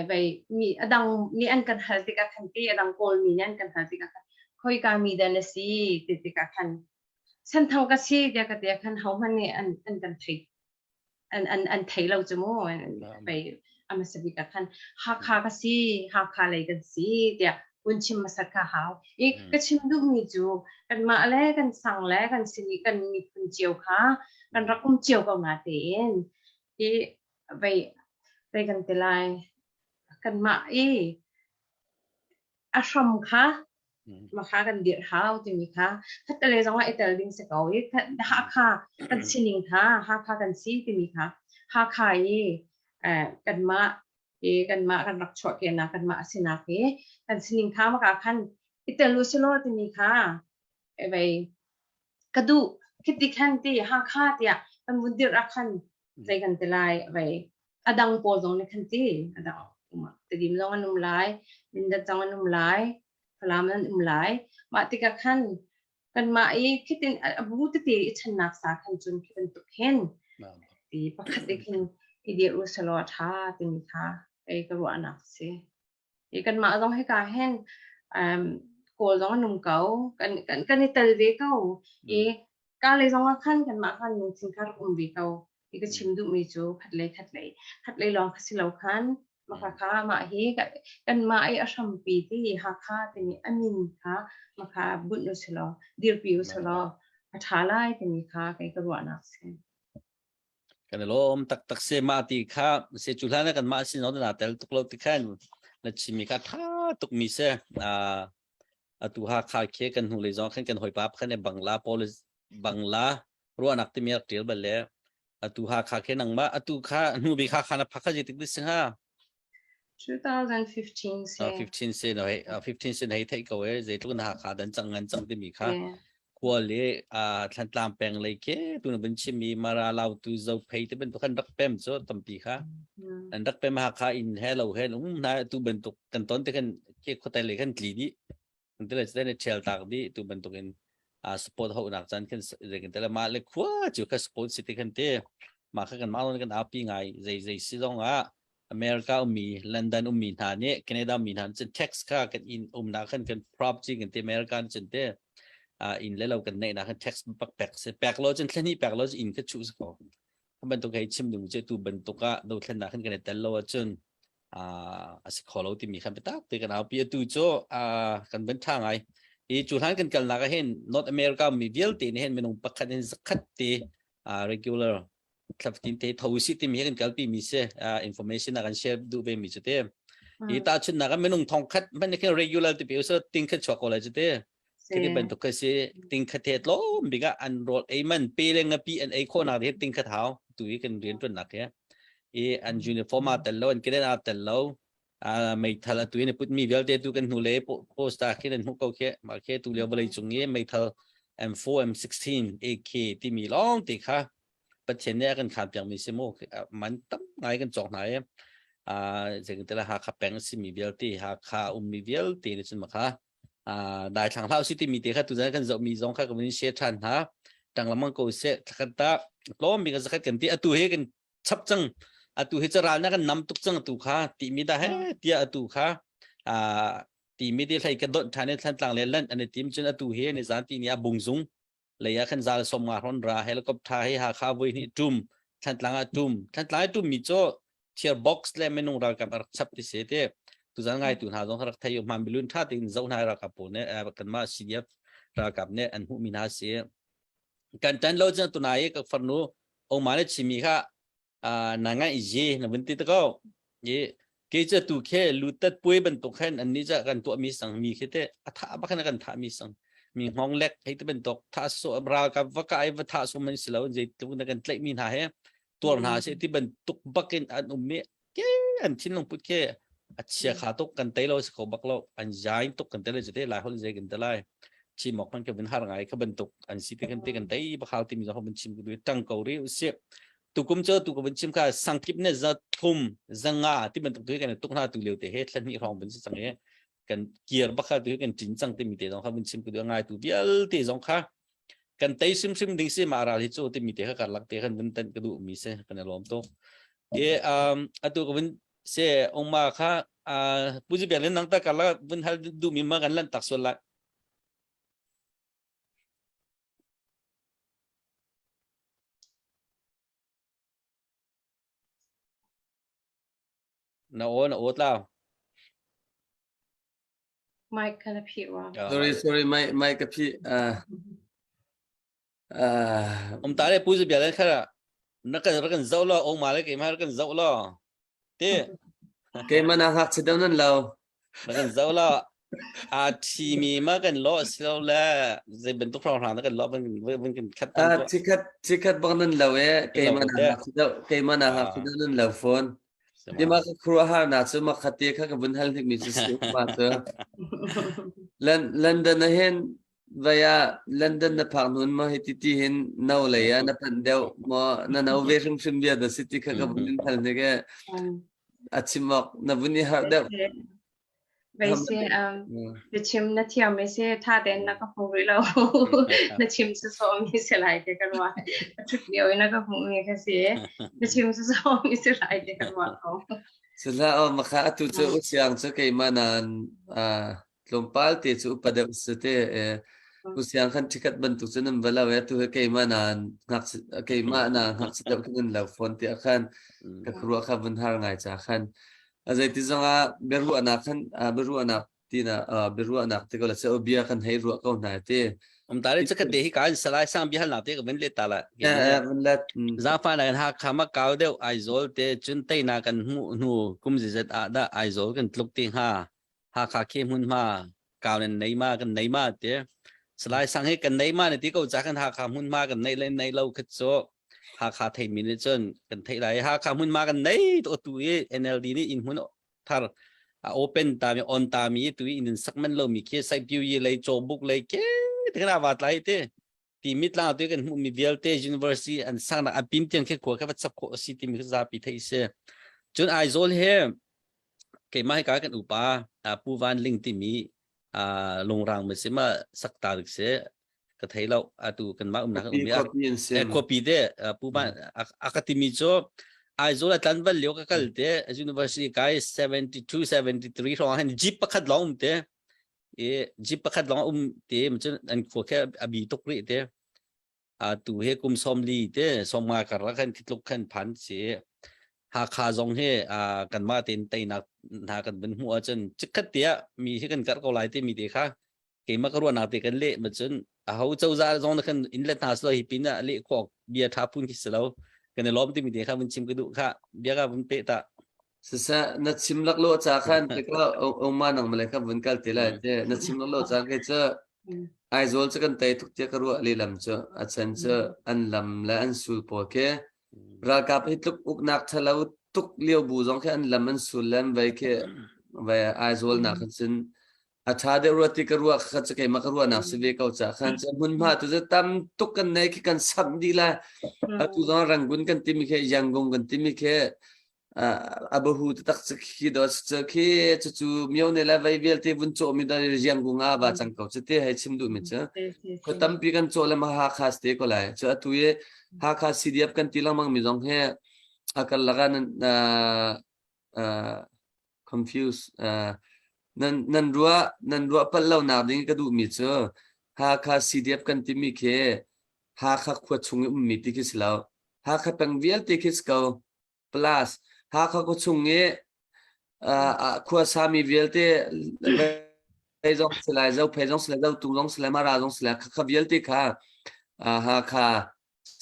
vei mi adang nih an kan hal tikah khan ti adang Kawl mi nih an kan hal tikah khan khoika mi dah na si ti tikah khan Senthang ka si tiah ka ti ah khan hohmanh nih an an kan thei an an an thei lo cu mu pei a hmasa bik ah khan Hakha ka si Hakha lei kan si tiah un chim hmasa kha hau i ka chim duhmi cu kanmah le kan sang le kan sin i kan miphun cio kha kan rak um cio ko na tein i vei vei kan ti lai kanmah i a hram kha makha kan dirh hau timi kha khattale zong ah i tel ding si ko i Hakha kan sining kha Hakha kan si timi kha Hakha i kanmah i kanmah kan rak chuahkehnak kanmah a sinak i kan sining kha maka khan i tel u silaw timi kha vei ka duh khiti khan ti Hakha tiah kan vun dirh ah khan zei kan ti lai vei a dang pawl zong nih khan ti a dang Tedim zong an um lai Mindat zong an um lai Falam an um lai mah tikah khan kanmah i khitin a bu tete i channak sa khan cun khi bantuk hin ti pakhat i khin i dir u selaw a ṭha timi kha kei ka ruahnak si. I kanmah zong hika hin um, Kawl zong an um ko kan kan kan i tel ve ko i ka lei zong ah khan kanmah khan lungthin kha rak um ve ko i ka chim duhmi cu khat lei khat lei khat lei lawng kha si lo khan maka kha mah hi kanmah i a hrampi ti Hakha timi a min kha maka bunh u silaw dirpi u silaw a ṭha lai timi kha kei ka ruahnak si. Kan i lawm taktak se mah ti kha se cu hlan ah kan mah sin na tel tuk lo ti khan na chimmi kha tha tuk mi se atu Hakha khi kan hnu lei zong khan kan hawipa khan e Bangla police Bangla ruahnak timi rak tial bal le atu Hakha khi nangmah atu kha hnu bik Hakha na phak kha zeitik ti si hnga 2015 se 15 se no hei 15 se hei theih ko e zeitluk na Hakha dan cang ngan cang timi kha Yeah. Khua le Thlantlang peng lei ke tu na vun chimmi Mara Lautu Zophei te bantuk khan rak pem cu tampi kha an rak pem Hakha inn he lo he um hna tu bantuk kan ton te khan ke khuatai lei khan tli dih kan tile cun ṭhial tak dih tu bantuk in support ho nak chan khan zei kan tele mah le khua cu kha support si te khan te mah kha kan mah kan api ngai zei zei si zong ah America ummi London ummi hna nih Canada ummi hna cun tax kha kan in umnak khan kan property kan te America cun te inn le lo kan neih nak khan tax pak pek si pek lo cun thlani pek lo inn kha chuh si ko bantuk hei chim ding cu tu bantuk ah dothlennak khan kan i tel lo ahcun a si kho lo timi khan biatak te kan aupi atu cu kan van tha ngai i cu hlan kan kalnak ah hin North America mi vialte nih hin minung pakhat in zakhat te regular thlaftin te tho si timi hi kan kalpi mi si information a kan share duh ve mi cu te i ta chun nak minung thong khat man khin regular ti pe so ting khat chuak ko lai cu te Khi bantuk kha si ting khat he tlawm bik ah an rawl ei man pe le ngapi an ei khawh nak hi ting khat hau tu hi kan rian tuan nak hi i an uniform a tel lo an keden a tel lo meithal atu in put mi vialte tu kan hnu le post ta khin an hmuh ko khi ma khi tu lio vawlei cung i meithal M4 M16 AK timi lawng te kha Pathian nih a kan khaan piakmi si mu man tam ngai kan cawk hna i zeitin Hakha peng a simi vialte Hakha ummi vialte nih cun makha daithlang hlah usih timi te kha tuzan kan zohmi zong kha kan vun share ṭhan hna ṭang lengmang ko seh thlakhat ta tlawm bik zakhat kan ti atu hi kan chap cang atu hi caral na kan nam tuk cang atu kha timi da he tiah atu kha timi te hlei ka dot ṭhan in thlantlang le lan an i tim cun atu hi ni zan ti ni a bungzung lei ah khan zal 50 hron ra helicopter hi Hakha voi hnih tum Thlantlang ah tum Thlantlang ah tum mi cu thiar box le minung ralkap a rak chap ti se te tuzan ngai tu hna zong rak thei hman bilun tha tein zo hna ralkap pawl ne kanmah CDF ralkap ne an hmuh mi hna si kan tan lo cun tunai ka farnu oma le chimi kha na ngai ye na vun ti te ko i ke cu tu khe lutat puai bantuk khan an ni ca kan tuah mi sang mi khi te a tha ba khan kan tha mi sang mi hngong lek hei te bantuk tha so ral ka va ka ai va tha so man si lo zei tluk na kan tlaih mi hna he tuar hna se ti bantuk bakin an um mi ke an thinlung put ke a chia kha tuk kan tei lo si kho bak lo an zain tuk kan tei lo te lai hol zei kan te lai chimok man ka vin har ngai ka bantuk an si te kan te kan tei bakhal ti mi zo ban chim ku tang ko ri usip tukum cu tu ka vun chim kha sangkip ne za thum zanga ti bantuk tu kan tuk hna tu lio te he thlan hnih hrawng vun si cang i kan kir bakha tu kan tin cang ti mi te zong kha vun chim ku ngai tu vialte zong kha kan tei hrimhrim ding si ma ral hi cu ti mi te kha karlak te kan vun tan ka duh mi se kan i lawm tuk e um atu ka vun se ongma kha puji biak nang ta karlak vun hal duh mi ma kan lan tak sual lai Na aw na aw tlau. Mic kha na phih rua. Sorry, sorry, mic, mic ka phih. Uh, uh, Um ta le pu zu bia le kha na kan rak kan zoh lo ong ma le keimah rak kan zoh lo. Te. Keimah na ngakchia deuh nan lo. Na kan zoh lo. A thi mi ma kan lo si lo le zei bantuk hrawng na kan lo van van kan khat Ah chikhat chikhat bang nan lo e keimah na ngakchia deuh keimah na ngakchia deuh nan lo phone. Ima ka khuaruahhar na cu makhate kha ka vun hal hnik mi cu si ma cu. London ah hin Vai ah London na phak hnun maw hiti ti hin no lei ah na panh deuh maw na no ve hrimhrim bia dah si ti kha ka vun in hal hnik e. A chim awk na vun i harh deuh. Vei si na chim na thiam mi si tha tein na ka hmu rih lo. Na chim sawsawh mi si lai ti ka ruah. Ka ṭhut lio i na ka hmuh mi kha si. Na chim sawsawh mi si lai ti ka ruah ko. Sihlah aw makha atu cu usiang cu keimah nan tlawmpal te cu upa deuh si te usiang khan ṭhikhat bantuk cu nan va lo e tu hi keimah na ngakchia keimah na ngakchia deuh khin nan lo fawn tiah khan ka khuaruah kha vun har ngai ca khan a zeiti zongah biaruahnak khan biaruahnak tina biaruahnak te ko la se bia kan hei ruah ko hna te Um ta le chakhat te hi kan salai sang bihal na te ka vun let ta la vun let zafa na kan ha khama kau deuh Aizawl te chun te na kan hmu hnu kum zizet a da Aizawl kan tluk ti ha Hakha khi hmunhma kau nan nei ma kan nei ma ti Salai Sang hi kan nei ma ne ti ko ca kan Hakha hmunhma kan nei le nei lo khat cu Hakha thei mi nih cun kan theih lai Hakha hmunhma kan nei to tu i NLD nih inn hmun thar a open ta mi on ta mi tu i inn sak man lo mi khi Saipyu yi lei Cawbuk lei ke te kana wa tlai te ti mi tlang tu kan hmuh mi vialte university an sang nak an pim tiang khi khua kha va chap khawh a si timi kha zapi theih si. Cun Aizawl he keimah hika kan upa Pu Van Ling timi lungrang mi si ma sakta rik si ka thei lo atu kanmah umnak um mi khuapi te Pu Van a ka timi cu Aizawl a tlanval lio ka kal te university kai 72 73 hrawng hin jeep pakhat lawng um te i jeep pakhat lawng um te cun an khua khe a bi tuk rih te a tu he kum 40 te 50 kar khan tluk khan phan si. Hakha zong hi kanmah tein teinak hna kan vun hmuh ahcun chikkhat te ah mi hi kan karh ko lai timi te kha keimah ka ruahnak te kan leh ma cun aho cozah zong na kan in let hna silo hi pin ah leh khawk bia tha phun khi si lo kan i lawm timi te kha vun chim ka duh kha bia ka vun pe ta. Siseh na chim laklawh ca khan te ka oma nang male kha vun kal te lai te na chim laklawh ca ke cu Aizawl cu kan tei tuk tiah ka ruah lehlam cu a chan cu an lam le an sul pawl khi ralkap hi tluk uknak ṭhalo tuk lio bu zong khi an lam an sul le an vei khi vei Aizawl nak khan cun a ṭha deuh rua ti ka ruah kha cu keimah ka ruahnak si ve ko ca khan cu hmunhma tu cu tam tuk kan nei khi kan samh dih lai. Atu zong Rangoon kan timi khi Yangon kan timi khi a bahu taktak cu khi do cu khi cucu myo ne le vei vialte vun cawh mi da Yangon ah va cang ko cu te hei chim duh mi cu khua tampi kan cawh le ma Hakha te ko lai cu atu i Hakha CDF kan ti lengmang mi zong hi a kal laka nan confuse nan nan ruah nan ruah palh lo nak ding ka duh mi cu Hakha CDF kan timi khi Hakha khua chung i ummi ti khi si lo. Hakha peng vialte khi si ko. Plus Hakha khua chung i khua sami vialte Phei zong si lai, Zophei zong si lai, Zotung zong si lai, Mara zong si lai, kha vialte kha Hakha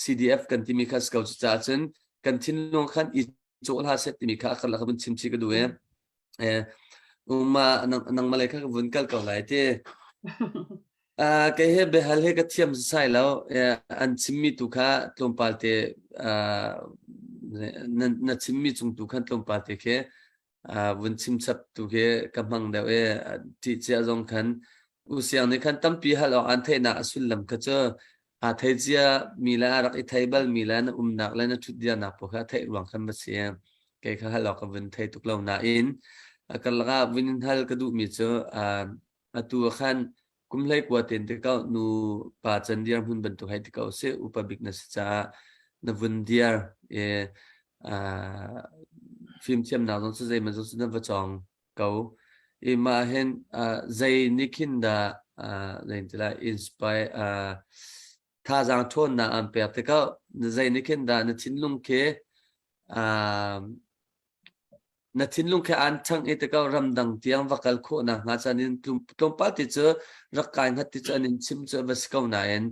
CDF kan timi kha si ko. Cucaah cun kan thinlung khan i cawh hlah seh timi kha a karlak vun chim chih ka duh i uma nangmah lei kha ka vun kal ko lai ti. Kei he biahal he ka thiam sai lo. An chimmi tu kha tlawmpal te na chimmi cung tu khan tlawmpal te khi vun chim chap tu khi ka hmang deuh i ṭih cia zong khan u siang nih khan tampi hal awk an theihnak a sullam kha cu aa thei cia mi le a rak i thei bal mi le na umnak le na ṭhutdirnak pawl kha a theih ruang khan va si. Kei kha hal awk ka vun thei tuk lo nain a karlak ah vun in hal ka duhmi cu atu ah khan kum hlei kua ten te ko nu pa can dir hmun bantuk hei ti ko si upa bik na si caah na vun dir i fimthiamnak zong cu zeiman zong cu na va cawng ko i mah hin zei nih khin dah zei ti lai inspire thazaang ṭhawnnak an pek tikah zei nih khin dah na thinlung khi na thinlung khi aan ṭhangh i tikah ramdang tiang va kal khawh nakhnga caan in tlawmpal ti cu rak kai hngat ti cu an in chim cu a va si ko nain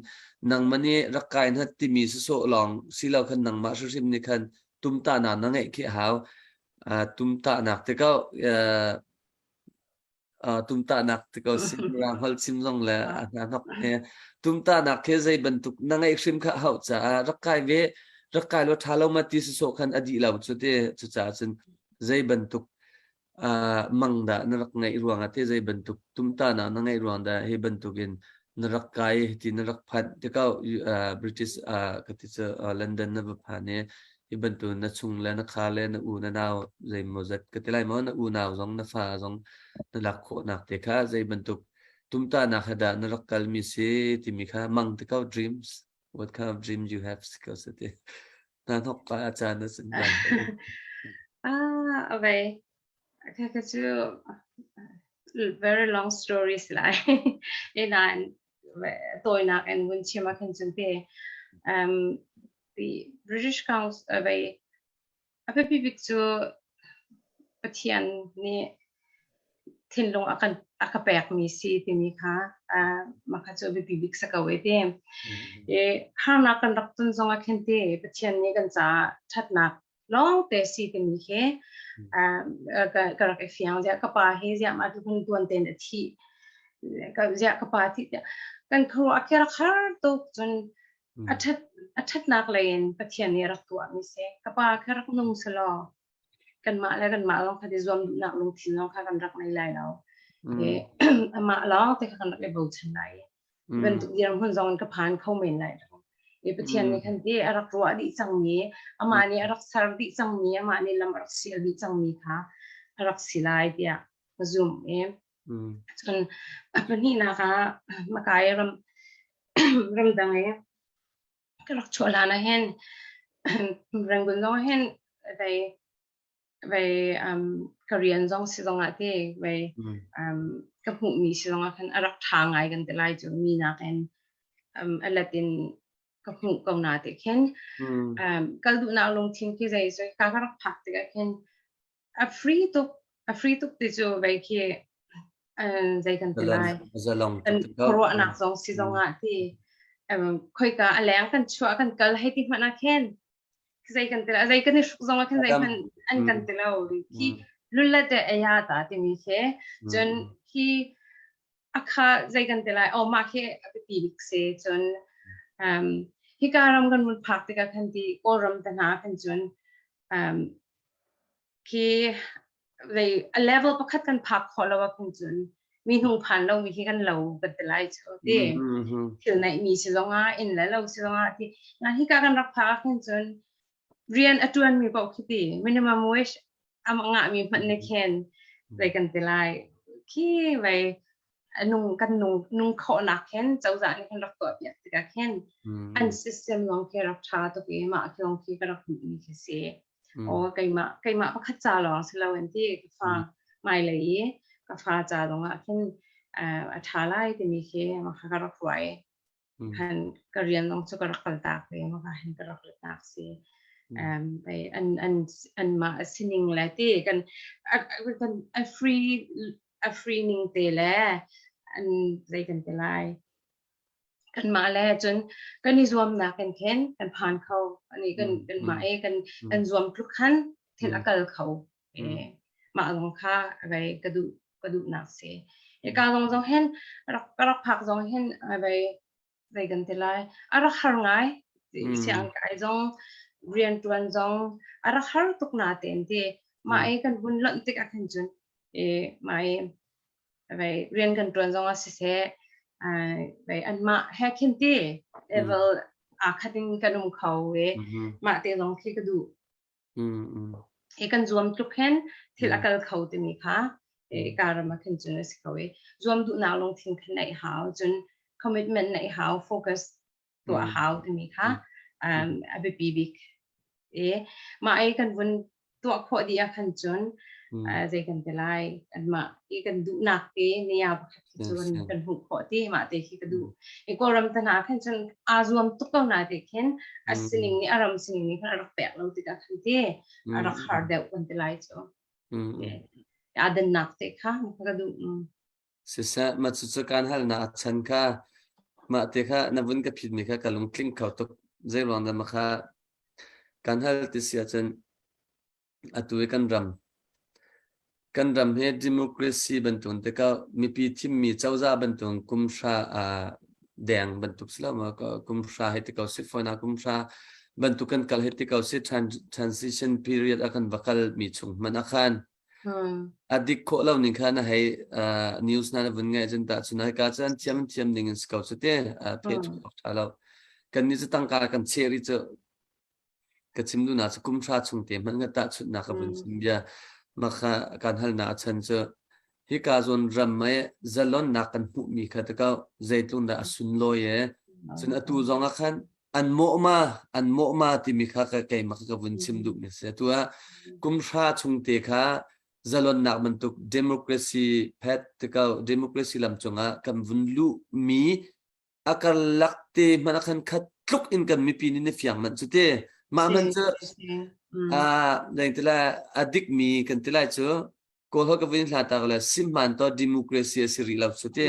nangmah nih rak kai hngat timi sawsawh lawng si lo khan nangmah hrimhrim nih khan tumtahnak na ngeih khi a hau. Tumtahnak tikah tumtahnak ti ko si mirang holh chim zong le a hna hnok he tumtahnak khi zei bantuk na ngeih hrim kha hauh caah rak kai ve rak kai lo tha lo ma ti sawsawh khan a dih lo cu te. Cucaah cun zei bantuk mang dah na rak ngeih ruangah te zei bantuk tumtahnak na ngeih ruang dah hi bantuk in na rak kai ti na rak phanh ti ko British ka ti cu London na va phan i hi bantuk na chung le na kha le na u na nau zeimawzat ka ti lai maw na unau zong na fa zong na lak khawhnak te kha zei bantuk tumtahnak he dah na rak kalmi si timi kha mang te ko. Dreams, what kind of dream you have ko se ti na hnok ka a caan na sin. Ah, okay. Ka ka cu very long stories lai. Ina tawinak in vun chim ah khin cun te the British Council vei a biapi bik cu Pathian nih thinlung a kan a ka pekmi si timi kha mah kha cu a biapi bik si ko e ti. I harnak kan rak ton zong ah khin ti Pathian nih kan caah ṭhatnak lawng te si timi khi ka rak i fiang. Ziah ka pa hi ziah mah tluk tuan tein a thih ka ziah ka pa thih tiah kan khuaruah a rak har tuk cun a ṭhat a ṭhatnak lei in Pathian nih a rak tuahmi si. Ka pa kha rak nung selaw kanmah le kanmah lawng kha ti zuam duhnak lungthin lawng kha kan rak ngei lai lo. Amah lawng te kha kan rak i bochan lai. Bantuk dirhmun zong in ka phan kho men lai lo. I Pathian nih khan ti a rak ruah dih cangmi, amah nih a rak ser dih cangmi, amah nih lam a rak sial dih cangmi kha a rak si lai tiah ka zumh i cun a pahnihnak ah Makai ram ramdang i ka rak chuah hlan ah hin Rangoon zong ah hin vei vei um, ka rian zong si zong ah te vei um, ka hmuhmi si zong ah khan a rak ṭha ngai kan ti lai cu mi nakin um, a let in ka hmuh ko na te khin um, kal duhnak lungthin khi zei so ka ka rak phak tikah khin a free tuk a free tuk ti cu vei khi zei kan ti lai zalong kan khuaruahnak zong si zong ah ti khoika a leng kan chuah kan kal hei ti hmanh ah khin zei kan ti zei kan i hruk zong ah khin zei hmanh an kan ti lo khi lulla te aya ta timi khi cun khi akha zei kan ti lai oh mah khi a biapi bik si cun um hika ram kan mun phak tikah khan ti Kawlram te hna khan cun um khi zei a level pakhat kan phak khawh lo ah khin cun mi hnung phan lo mi khi kan lo kan ti lai cu ti thil neih mi si zong ah inn le lo si zong ah ti nga hika kan rak phak ah khin cun rian a tuan mi paoh khi ti minimum wage a ngah mi hmanh ne khin zei kan ti lai khi vei nung kan nung nung khawhnak khin cozah nih khin rak tuah piak tikah khin an system lawng khi rak tha tuk i mah khi lawng khi ka rak hmuh mi khi si Aw keimah keimah pakhat ca lawng si lo in ti ka fa hmailei i ka fa ca zong ah khin a ṭha lai timi khi mah ka rak ruah i khan ka rian zong cu ka rak kaltak ve mah hin ka rak ratnak si. Um, an an anmah sining le ti kan kan a free a free ning te le an zei kan ti lai Kanmah le cun kan i zuamnak in khin kan phan kho. Ani kan kanmah i kan kan zuam tluk khan thil a kal kho. Mah zong kha vei ka duh ka duhnak si. Hika zong zong hin rak ka rak phak zong hin vei zei kan ti lai a rak har ngai. Siang kai zong rian ṭuan zong a rak har tuk na tein ti. Mah i kan vun lonh tik ah khin cun i mah i vei rian kan ṭuan zong ah siseh vei anmah he khin ti level aa khat in kan um kho i mah te zong khi ka duh. Hi kan zuam tluk hin thil a kal kho timi kha ka ram ah khin cun a si ko i zuam duhnak lungthin kha neih hau cun commitment neih hau focus tuah hau timi kha a biapi bik i mah i kan vun tuah khawh dih ah khan cun zei kan ti lai anmah i kan duhnak te nia pakhat khi cu kan hmuh khawh ti mah te khi ka duh i Kawlram te hna khan cun aa zuam tuk ko na te khin a sining nih a ram sining nih khan a rak pek lo tikah khan ti a rak har deuh kan ti lai cu aa dannak te kha ka duh. Siseh, mah cucu kaan halnak a chan kha mah te kha na vun ka phitmi kha ka lungtling kho tuk. Zeiruang dah mah kha kaan hal ti si ahcun atu i kan ram kan ram hi democracy bantuk tikah mipi thimmi cozah bantuk kum hra aa deng bantuk si lo maw kum hra hei ti ko si fawn ah kum hra bantuk kan kal hei ti ko si transition period a kan va kal mi chung hmanh ah khan A dik khawh lo ning kha na hei news na na vun ngaih cun tah cun hika cu an thiam an thiam ning in si ko cu te phe awk ṭha lo. Kan nih cu tangka kan cheh rih cu ka chim duhnak cu kum hra chung te hmanh ka tahchunhnak ka vun chim bia mah kha kan halnak a chan cu hika zawn ram i zalonnak kan hmuhmi kha ti ko zeitluk dah a sunlawi e cun atu zong ah khan an mawh ma an mawh ma timi kha ka keimah ka vun chim duhmi a si. Atu ah kum hra chung te kha zalonnak bantuk democracy phet tikau democracy lam cungah kan vun luhmi a karlak te hmanh ah khan khat tluk in kan mipi nih na fiang manh cu te mah man cu a deng tila a dikmi kan ti lai cu Kawl holh ka vun hla tak le simhman to democracy a si rih lo cu ti.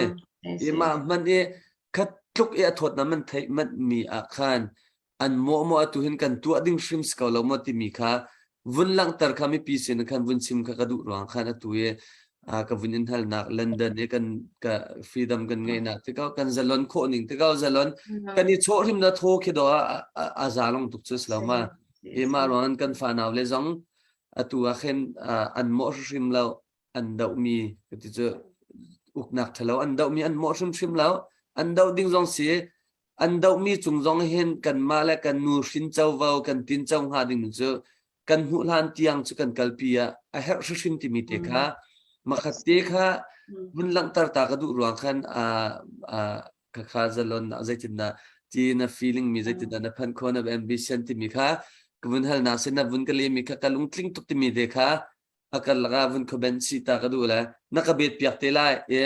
I mah hman i khat tluk i a thawt na man theih manh mi ah khan an mawh maw atu hin kan tuah ding hrim si ko lo maw timi kha vun langhter kha mipi sin khan vun chim kha ka duh ruang khan atu i ka vun in halnak London i kan ka freedom kan ngeihnak ti ko kan zalon khawh ning ti ko zalon kan i chawh hrim na thaw khi do a za long tuk cu si lo ma i mah ruang kan fanau le zong Atu ah khin an mawh hrimhrim lo, an dohmi ka ti cu uknak ṭhalo an dohmi an mawh hrimhrim lo. An doh ding zong si an dohmi cung zong hin kanmah le kan nu hrin covo kan tin co hnga ding cu kan hmuh hlan tiang cu kan kalpi ah a herh hrimhrim timi te kha makhat te kha vun langhter ta ka duh ruang khan a kha kha zalon zeitindah ti na feeling mi zeitindah na phan kho na ambition timi kha ka vun hal na sin na vun ka le mi kha ka lungtling tuk timi te kha a kar laka vun kho ben si ta ka duh le na ka bet piak te lai e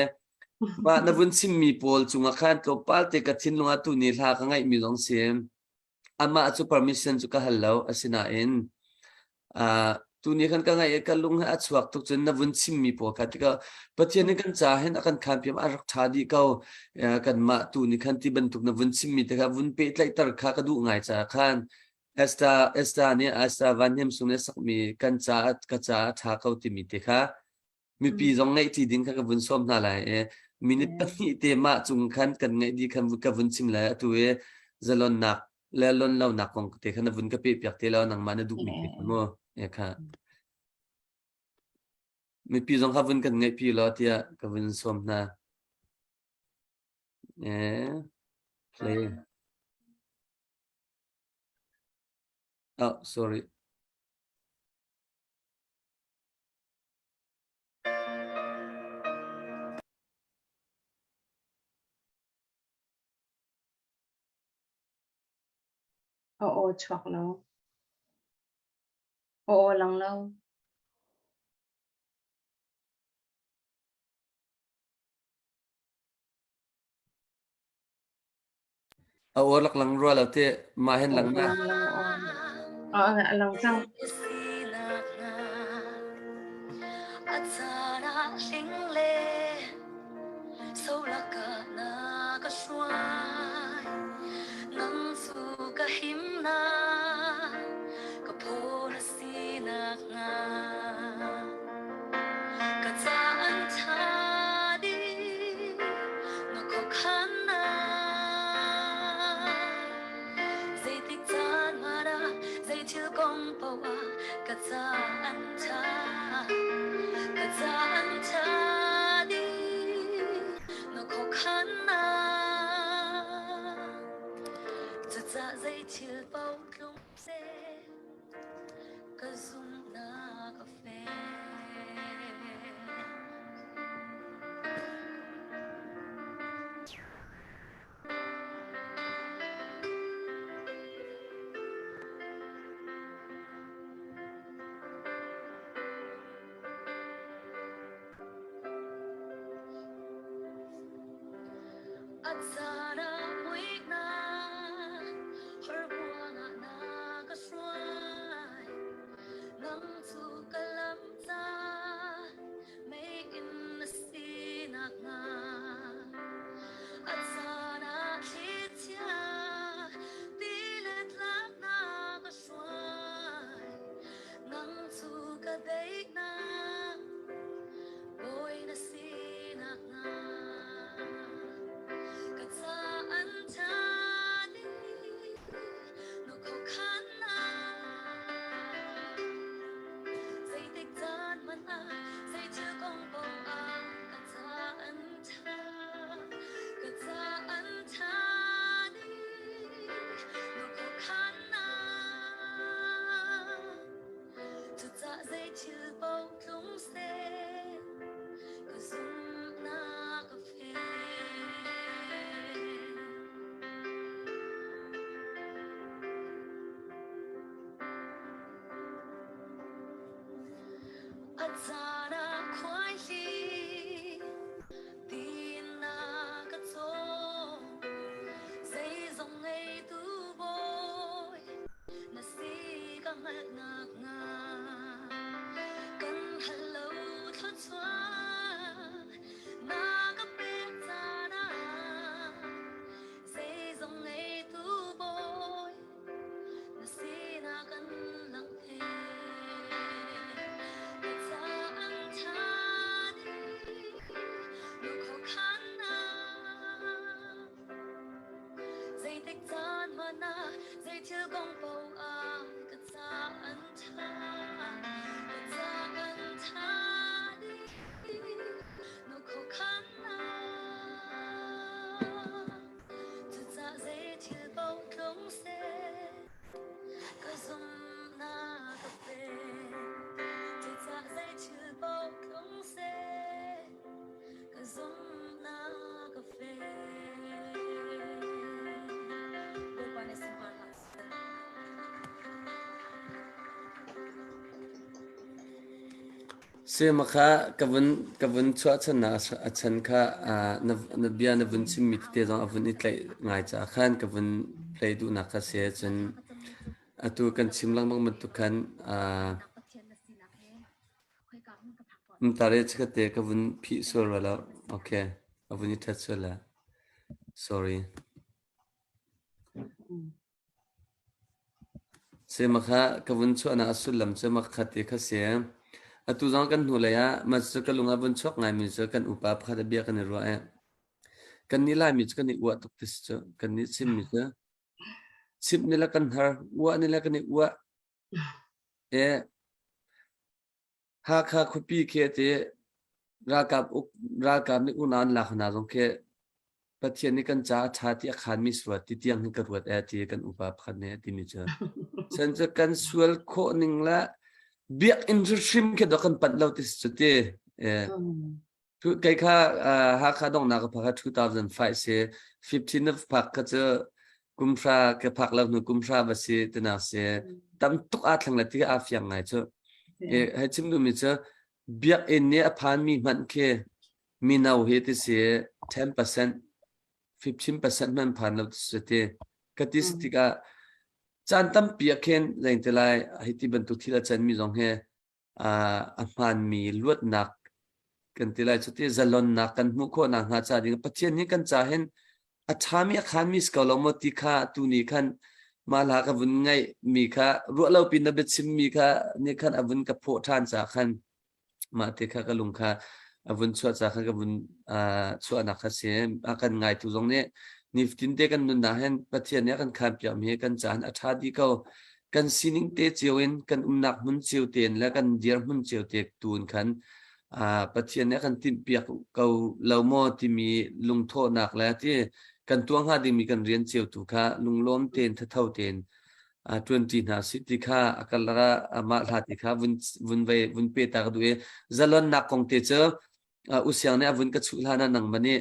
mah na vun chimmi pawl cungah khan tlawmpal te ka thinlung ah tu ni hla ka ngaih mi zong si amah cu permission cu ka hal lo asinain tu ni khan ka ngaih ka lung he a chuak tuk cun na vun chimmi pawl kha tikah Pathian nih kan ca hin a kan khan piam a rak ṭha dih ko kanmah tu ni khan ti bantuk na vun chimmi te kha vun pehtlaihter kha ka duh ngai caah khan Esther Esther nih Esther Van Hnem Sung nih a sakmi kan ca ka ca a ṭha ko timi te kha mipi zong ngaih ṭi ding kha ka vun sawm hna lai i minute pahnih te mah cung khan kan ngaih dih khan ka vun chim lai atu i zalonnak le lon lonak kong te kha na vun ka peh piak te lo nangmah na duhmi te kha mu e kha mipi zong kha vun kan ngaih pi lo tiah ka vun sawm hna e play. Oh, sorry. A aw chuak lo. A aw lang lo. A aw rak lang rua lo te mah hin lang na. A lang cang. Sema kha ka vun ka vun chuahchannak a chan kha na na bia na vun chimmi tete zong a vun i tlaih ngai caah khan ka vun play duhnak kha si. Cun atu kan chim lengmang bantuk khan Tare chikkhatte ka vun phih sual rua lo. Okay, a vun i ṭhat sual la. Sorry. Sema kha ka vun chuahnak a sullam cu makhat ti kha si. Atu zong kan hnulei ah mah cu ka lung ah vun chuak ngaimi cu kan upa pakhat a bia kan i ruah i kannih Laimi cu kan i uah tuk ti si cu. Kannih chimmi cu chimh ni le kan har, uah ni le kan i uah. E Hakha khuapi khi a ti ralkap uk ralkap nih unau an lak hna zong khi Pathian nih kan caah a ṭha ti a khanmi sual ti tiang hin ka ruat e ti kan upa pakhat nih a timi cu. Chan cu kan sual khawh ning le biakinn hrimhrim khi dawh kan panh lo ti si cu ti. Eh. Kei kha Hakha donghnak ka phak ah 2005 si. 15 na phak kha cu kum hra ka phak lo hnu kum hra va si tinak si. Tam tuk aa thleng le ti aa fiang ngai cu. Hei chim duhmi cu biakinn nih a phanmi hmanh khi mino hi ti si 10% 15% hmanh phan lo ti si ti. Ka ti si tikah caan tampi ah khin zeiti lai hei ti bantuk thil a canmi zong hi a hmaanmi luatnak kan ti lai cuti zalonnak kan hmuh khawh nakhnga ca ding Pathian nih kan ca hin a ṭhami a khanmi si ko lo maw ti kha tu ni khan mah hla ka vun ngaih mi kha ruah lo pin na biachim mi kha nih khan a vun ka phawh ṭhan ca khan mah te kha ka lung kha a vun chuah ca khan ka vun chuahnak kha si a kan ngaitu zong nih nifatin te kan nunnak hin Pathian nih a kan khan piak mi hi kan ca hin a ṭha dih ko kan sining te cio in kan umnak hmun cio tein le kan dirhmun cio te tu in khan Pathian nih a kan tinhpiak ko lo maw timi lungthawhnak le ti kan tuah hnga dingmi kan rian cio tu kha lunglawm tein thatho tein ṭuanṭi hna si ti kha a karlak ah amah hla ti kha vun vun vei vun pe ta ka duh i zalonnak kong te cu usiang nih a vun ka chuh hlan ah nangmah nih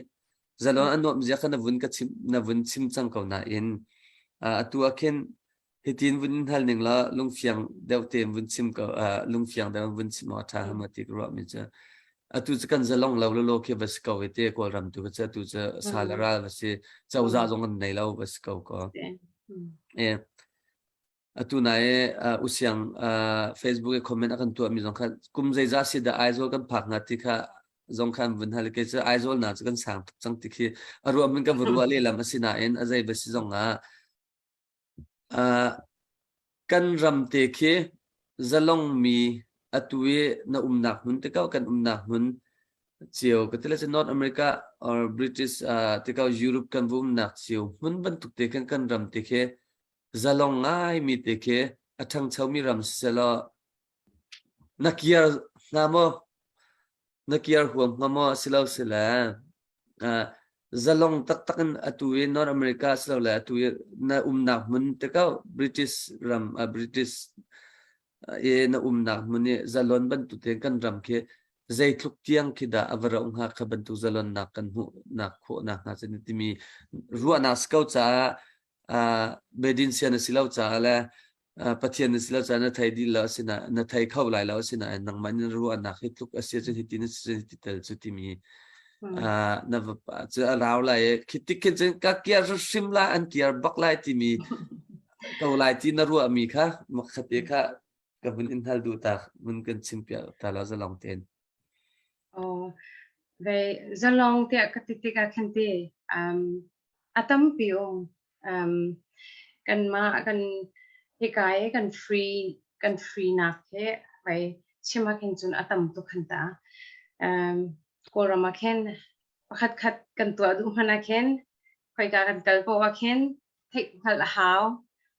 zalon a nuamh zia kha na vun ka chim na vun chim cang ko nain atu ah khin hitin vun in hal ning la lungfiang deuh tein vun chim ko lungfiang deuh vun chim awk ṭha hama ti ka ruah mi cu atu cu kan zalong lo lo khi va si ko i te kawlram tu cu atu cu sal ral va si cozah zong an nei lo va si ko ko e atu nai usiang Facebook i comment a kan tuah mi zong kha kum zeizah si dah Aizawl kan phak hnga ti kha zong khan vun hal ke cu Aizawl na cu kan sang tuk cang ti khi a ruah min ka va ruah lehlam a si nain a zei va si zong ah Kan ram te khi zalongmi atu i na umnak hmun te ko kan umnak hmun cio ka ti le North America or British te ko Europe kan va umnak cio hmun bantuk te khan kan ram te khi zalong ngaimi te khi a ṭhangchomi ram siselaw na kir hnga maw? Na kiar huam hnga maw? Silo sile zalong taktak in atu i North America silole atu i na umnak hmun te ko British ram British i na umnak hmun i zalon bantuk tein kan ram khi zeitluk tiang khi dah a va rauh hnga kha bantuk zalonnak kan hmuhnak khawhnak hnga cu timi ruahnak si ko caah bedin sian a si lo caah le Pathian na si lo caah na thei dih lo asina na thei kho lai lo asinain nangmah in ruahnak hi tluk a si cun hiti na si hiti tel cu timi na va cu a rau lai i khi tik khin cun ka kiar hrim lai an kiar bak lai timi ko lai ti na ruahmi kha makhate kha ka vun in hal duh ta vun kan chim piak ta lo zalong tein. Oh, ve zalong tiah ka ti tikah khan ti um a tampi um um kanmah kan hika i kan free kan free nak hi vai chim ah khin cun a tam tuk khan ta. Um Kawlram ah khin pakhat khat kan tuah duh hmanh ah khin khoika kan kal poh ah khin theih hngalh a hau,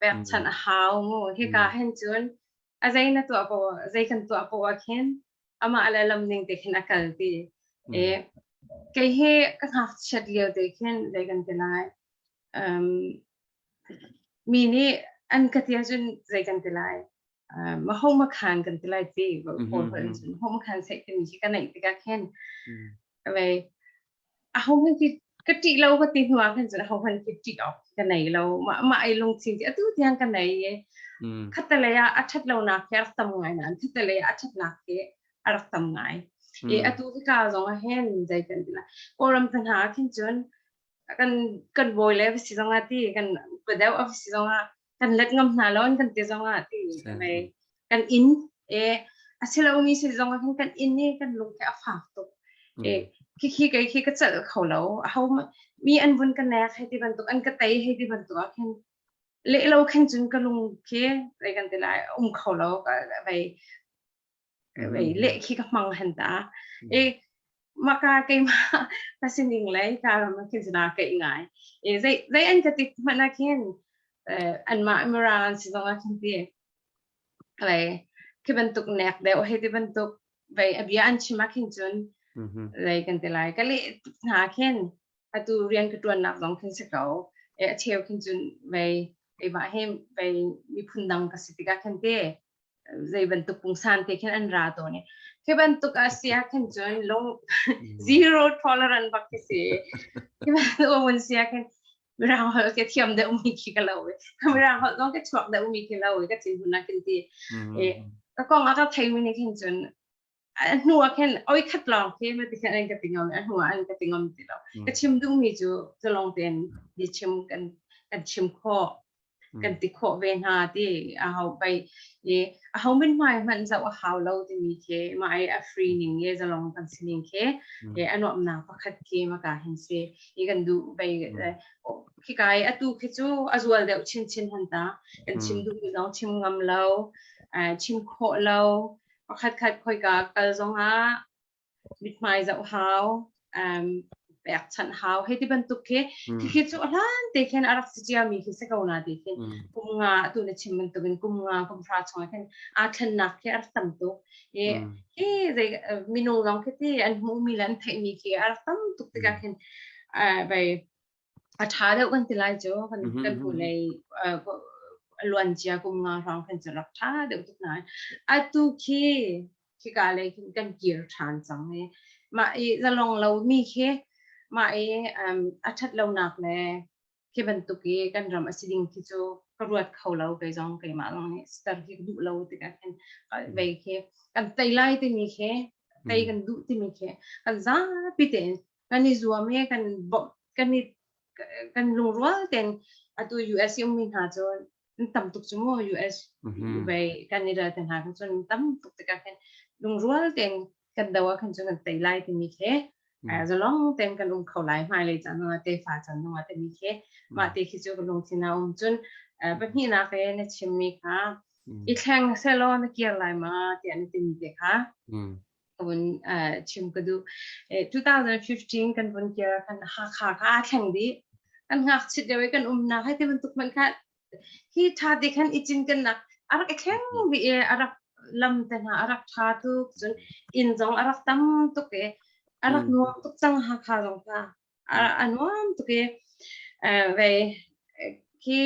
pekchanh a hau mu. Hika hin cun a zei na tuah poh zei kan tuah poh ah khin amah le lam ning te khin a kal ti. E. Kei hi ka ngakchiat lio te khin zei kan ti lai. Mi nih an ka ti ahcun zei kan ti lai. Ma ho ma khan kan ti lai ti kawl holh in cun ho ma khan seh timi khi ka neih tikah khin vei aho hmanh khi ka ṭih lo ka ti hnu ah khin cun aho hmanh khi ṭih awk ka nei lo. Mah mah ai lungthin ti atu tiang ka nei i khattelei ah a ṭhat lonak khi a rak tam ngai nain khattelei ah a ṭhatnak khi a rak tam ngai. I atu hika zong ah hin zei kan ti lai. Kawlram te hna ah khin cun kan kan bawi le va si zong ah ti kan upa deuh a va si zong ah kan let ngam hna lo an kan ti zong ah ti mei kan inn e a si lomi si zong ah khin kan inn i kan lung khi a fak tuk. E khi khi kei khi ka celh kho lo. Aho mi an vun ka nek hei ti bantuk an ka tei hei ti bantuk ah khin leh lo khin cun ka lung khi zei kan ti lai um kho lo vei vei leh khi ka hmang han ta. E maka keimah ka sining le ka ram khin cun aa keih ngai. E zei zei an ka tik hmanh ah khin anmah Mirang an si zong ah khin ti vei khi bantuk nek deuh hei ti bantuk vei a bia an chim ah khin cun zei kan ti lai ka leh hna khin atu rian ka ṭuannak zong khin si ko. E a cheu khin cun vei keimah hi vei miphun dang ka si tikah khin te zei bantuk pungsan te khin an ra tawn i khi bantuk a si ah khin cun lung zero tolerant bak khi si. Khi bantuk a vun si ah khin mirang holh ke thiam deuh mi khi ka lo i mirang holh zong ke chuak deuh mi khi lo i ka thin hun ah khin ti. E ka kong a ka thei mi nih khin cun a hnu ah khin oi khat lawng khi ma ti khin an ka ti ngam a hnu ah an ka ti ngam ti lo. Ka chim duh mi cu zalong tein di chim kan kan chim khawh kan ti khawh ve hna ti a ho bai i a ho min hmai hmanh zoh a hau lo timi khi mah i a free ning le zalong kan si ning khi e a nuamnak pakhat khi maka hin si i kan duh bai khi kai atu khi cu a zual deuh chin chin han ta. Kan chim duh mi zong chim ngam lo, chim khawh lo. Pakhat khat khoika kal zongah mithmai zoh hau, pekchanh hau hei ti bantuk khi khi cu a hlan te khin a rak si cia mi khi si ko na ti khin kum nga atu na chim bantukin kum nga kum hra chung khin aa thlennak khi a rak tam tuk. I hi zei minung zong khi ti an hmuh mi le an theih mi khi a rak tam tuk tikah khin bai a ṭha deuh kan ti lai cu kan kan hnulei luancia kum nga hrawng khan cu rak ṭha deuh tuk nain atu khi khika lei khin kan kir ṭhan cang i mah i zalong lo mi khi mah i a ṭhat lonak le khi bantuk i kan ram a si ding khi cu ka ruat kho lo. Kei zong keimah zong nih star khi ka duh lo tikah khin vei khi kan tei lai timi khi tei kan duh timi khi kan zapi tein kan i zuam i kan bawmh kan i kan lungrual tein atu US i ummi hna cu an tam tuk cu mu US vei Canada te hna khan cun tam tuk tikah khin lungrual tein kan do ah khan cun kan tei lai timi khi zalong tein kan um kho lai hmailei caan zongah tefa caan zongah timi khi mah te khi cu ka lungthin a um. Cun pahnihnak i na chimmi kha i thleng selaw na kir lai ma tiah na timi te kha vun chim ka duh. 2015 kan vun kir kan Hakha kha aa thleng dih. Kan ngakchit deuh i kan umnak hai ti bantuk hmanh kha hi tha te khan i cin kan nak a rak i thleng dih i a rak lam te hna a rak tha tuk cun inn zong a rak tam tuk i a rak nuam tuk cang Hakha zong kha a nuam tuk i vei khi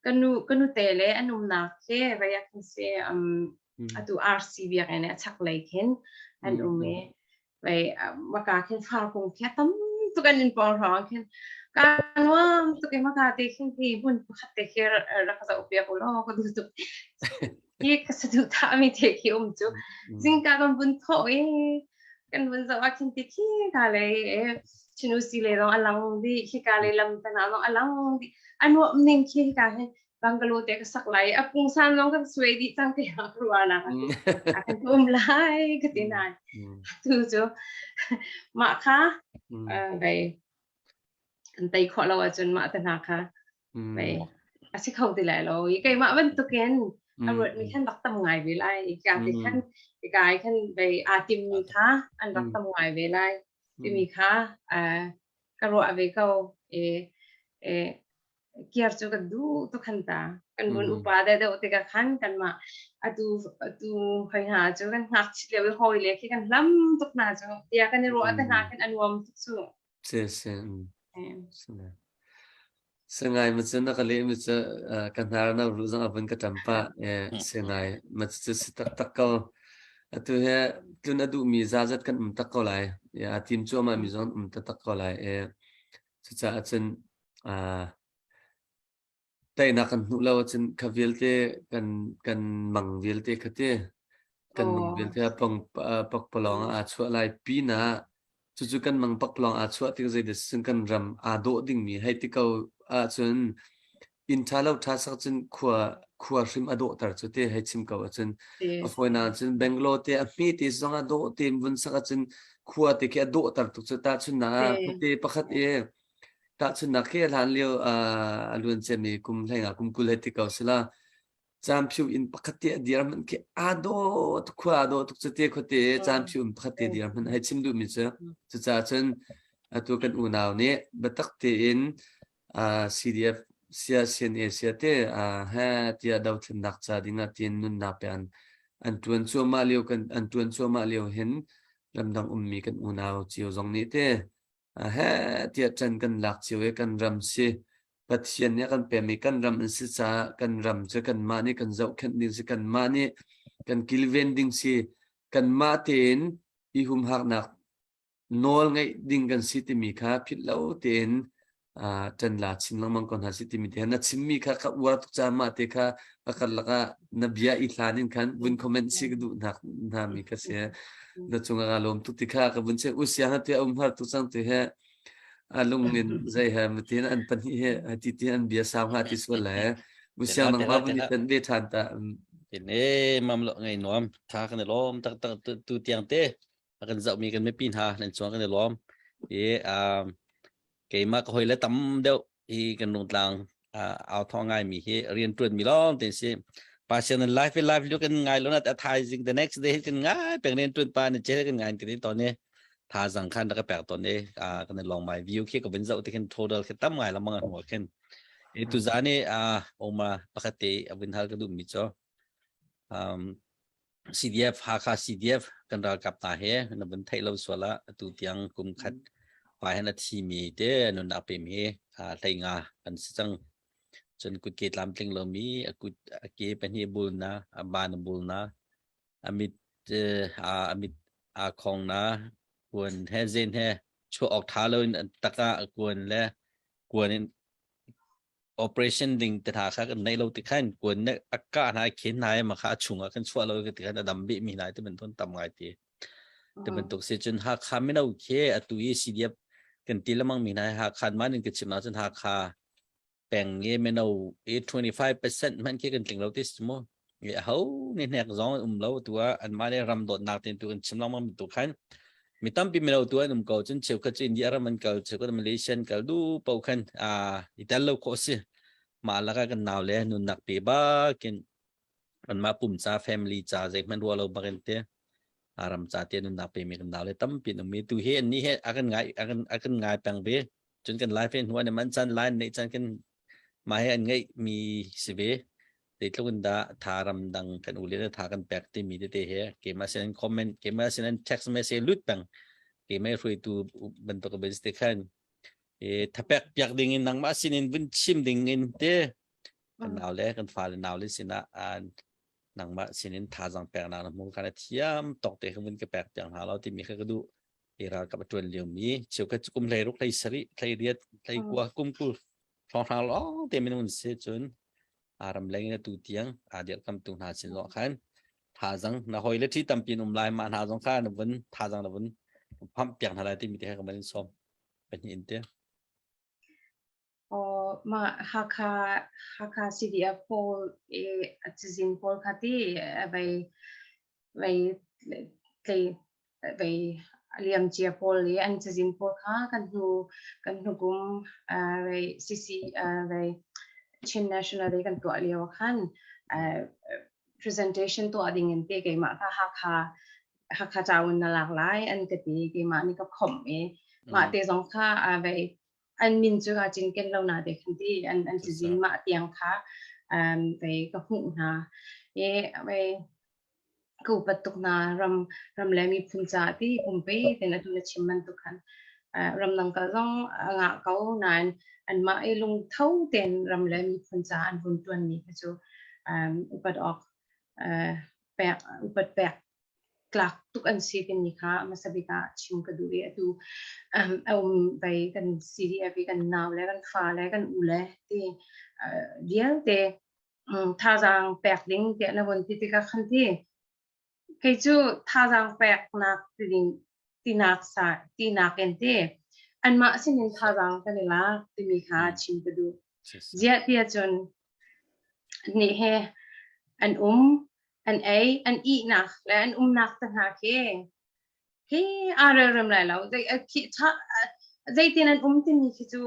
kanu kanu te le an umnak khi vei ah khin si atu RC biakinn a chaklei khin an um i vei maka khin farkung khi a tam tuk an in pawng hrawng khin ka nuam tuk i maka te khin hi hmun pakhat te khi rak zoh piak u law ka duh tuk hi ka saduhthah mi te khi um cu. Zingka kan vun thawh i kan vun zoh ah khin ti khi ka lei chinu si le zong a lang di khi ka lei lam te na zong a lang di a nuam ning khi ka hin bungalow te ka sak lai a pungsan zong kan suai dih cang te ha ruwa na a kan um lai ka ti na tu cu mah kha vei kan tei khawh lo ahcun mah te hna kha vei a si kho ti lai lo i keimah bantukin a ruatmi khan rak tam ngai ve lai i ka ti khan kai khan vei aa timmi kha an rak tam ngai ve lai timi kha ka ruah ve ko. E e. Kiar cu kan duh tuk khan ta. Kan vun upa deuh deuh tikah khan kanmah atu atu hoi hna cu kan ngakchit lio i hawi le khi kan hlam tuk hna cu tiah kan i ruah te hna khin a nuam tuk cu. Si si. Sangai ma cu na ka leh mi cu ka hnar na ruh zong a vun ka ṭam pah. Sangai ma cu si taktak ko. Atu he tlun a duhmi zazat kan um tak ko lai. A tim cuahmah mi zong um taktak ko lai. Cucaah cun teinak kan hmuh lo ahcun kha vialte kan kan mang vialte kha ti kan mang vialte a pong pakpalawng ah aa chuah lai pinah cucu kan mang pakpalawng aa chuah tik zeidah cun kan ram aa dawh dingmi hei ti ko ahcun inn ṭha lo ṭha sak cun khua khua hrim a dawhter cu te hei chim ko ahcun a fawinak cun Bangalore te a hme te zong ah dawh tein vun sak ahcun khua te khi a dawhter tuk cu tahchunhnak ah khuate pakhat i tahchunhnak khi hlan lio a luan ciami kum hlei kum 20 hei ti ko sila Camphiu inn pakhat te a dir hmanh khi aa dawh tuk khua aa dawh tuk cu te khuate camphiu inn pakhat te dir hmanh hei chim duhmi cu cucaah cun atu kan unau nih biatak tein CDF sia CNA sia te he tiah dothlennak ca ding ah tiin nunnak pe an an tuan cuahmah lio kan an tuan cuahmah lio hin ramdang ummi kan unau cio zong nih te he tiah ṭan kan lak cio i kan ram si Pathian nih a kan pekmi kan ram an si caah kan ram cu kanmah nih kan zohkhenh ding si kanmah nih kan kilven ding si kanmah tein i humhaknak nawl ngeih ding kan si timi kha philh lo tein ṭan la chin lengmang ko hna si timi te na chimmi kha ka uar tuk caah mah te kha ka karlak ah na bia i hlan in khan vun comment si ka duh hna mi kha si na cungah ka lawm tuk ti kha ka vun che u siang te um har tu cang ti he a lung in zei he matin an pahnih he ti ti an bia sau ha ti sual le u siang nang ma vun i tan ve than ta. Tin e mam lo ngai nuam tha kan i lawm tak tak tu tiang te a kan zoh mi kan mipi hna nan chuang kan i lawm i keimah ka hoi le tam deuh hi kan rungtlang au thawng ngai mi hi rian tuan mi lawng te si pasien nan live live lu kan ngai lo na thaizing the next day kan ngai peng rian tuan pa ni che kan ngai ti to ne tha zang khan ka pek to ne kan long mai view khi ka bin zau te khin total khi tam ngai lamang hnuwa khin e tu zani a oma pakhat te abin hal ka du mi cho um CDF Hakha CDF kan ralkap hna he na vun theih lo sual ah atu tiang kum khat pa hen a thimi te nunnak pem hi hlei nga kan si cang. Cun kutke tlamtling lomi a kut a ke pahnih bul na a ban a bul na a mit a mit aa khong na kuan he zen he chuah awk tha lo in taka kuan le kuan in operation ding te hna kha kan nei lo ti khan kuan ne a ka hna khin hna ma kha a chungah kan chuah lo ti khan a dam bih mi hna ti bantuk tam ngai ti ti bantuk si cun Hakha mino khi atu i CDF kan ti lamang mi hna Hakha man in ka chim ahcun Hakha peng nge mino i 25% hmanh khi kan tling lo ti si mu nge ho ni hnek zong um lo tu ah an mah le ram dawtnak ten tu kan chim lengmang tu khan Mi tampi mino tu an um ko cun cheukhat cu India ram an kal, cheukhat Malaysia an kal du po khan i tel lo khawh si. Mah lakah kan nau le nunnak pe bakin anmah pum ca family ca zeihmanh ruah lo bakin te ram ca te nunnak pe mi kan nau le tampi an um mi tu hi an ni he a kan ngai a kan ngai peng ve. Cun kan life in hnu an man chan line nei chan kan mah he an ngeih mi si ve. Zeitluk in dah tha ramdang kan u le tha kan pek timi tete he keimah sin comment keimah sin text message lut peng keimah hruaitu bantuk ka te khan e thapek piak ding in nangmah sin in vun chim ding in te kan nau le kan fale nau le sinah an nangmah sin in thazang pek nak na hmu khan a thiam tok te kha vun ka pek piak hna lo timi kha ka duh i ralkap a tuan lio mi cheukhat kum hlei ruk hlei sarih hlei riat hlei kua kum kul hrawnghrang lawng te minung si cun ram leng in atu tiang aa dirhkamtu hna sin zong khan thazang na hoi le ṭhi tampi in um lai mah hna zong kha na vun thazang na vun phamh piak hna lai timi te kha ka van in sawm pahnih in te. Aw mah Hakha Hakha CDF pawl i a cazin pawl kha ti vei vei tlei vei a liamcia pawl i an cazin pawl kha kan hnu kan hnu kum vei CC vei Chin National Day kan tuah lio ah khan presentation tuah ding in te keimah kha Hakha Hakha caun na lak lai an ka ti keimah nih ka khomh i mah te zong kha vei. An min cu aa cinken lo na te khan ti an an cazin mah tiang kha um vei ka hmuh hna. I vei ka upat tuk hna ram ram le miphun caah ti pumpe ten atu na chim bantuk khan ramdang kal zong a ngah ko nain anmah i lungtho tein ram le miphun caah an vun tuanmi kha cu upat awk pek upat pek tlak tuk an si timi kha hmasa bik ah chim ka duh i atu a um bei kan CDF i kan nau le kan fa le kan u le ti vialte thazaang pek ding tiah na vun ti tikah khan ti kei cu thazaang peknak ti ding tinak sa tinak in ti anmah sinin thazaang kan i lak timi kha chim ka duh. Ziah tiah cun nih he an um an ei an ihnak le an umnak te hna khi Hi aa relrem lai lo. Zei a khi tha zeitin an um timi khi cu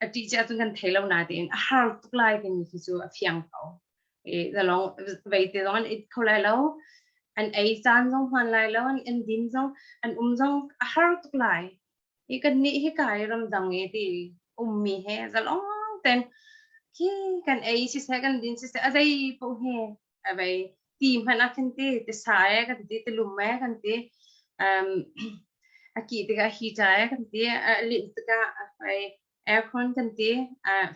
a ṭih cia cun kan thei lo natein a har tuk lai timi khi cu a fiang ko. I zalong vei te zong an it kho lai lo. An ei caan zong hman lai lo, an an din zong an um zong a har tuk lai. Hi kan nih hika i ramdang i ti ummi he zalong ten khi kan ei siseh kan din siseh a zei paoh hi a vei ti hmanh ah khin ti tisa e kan ti tilum e kan ti um a kih tikah heater e kan ti a linh tikah ai aircon kan ti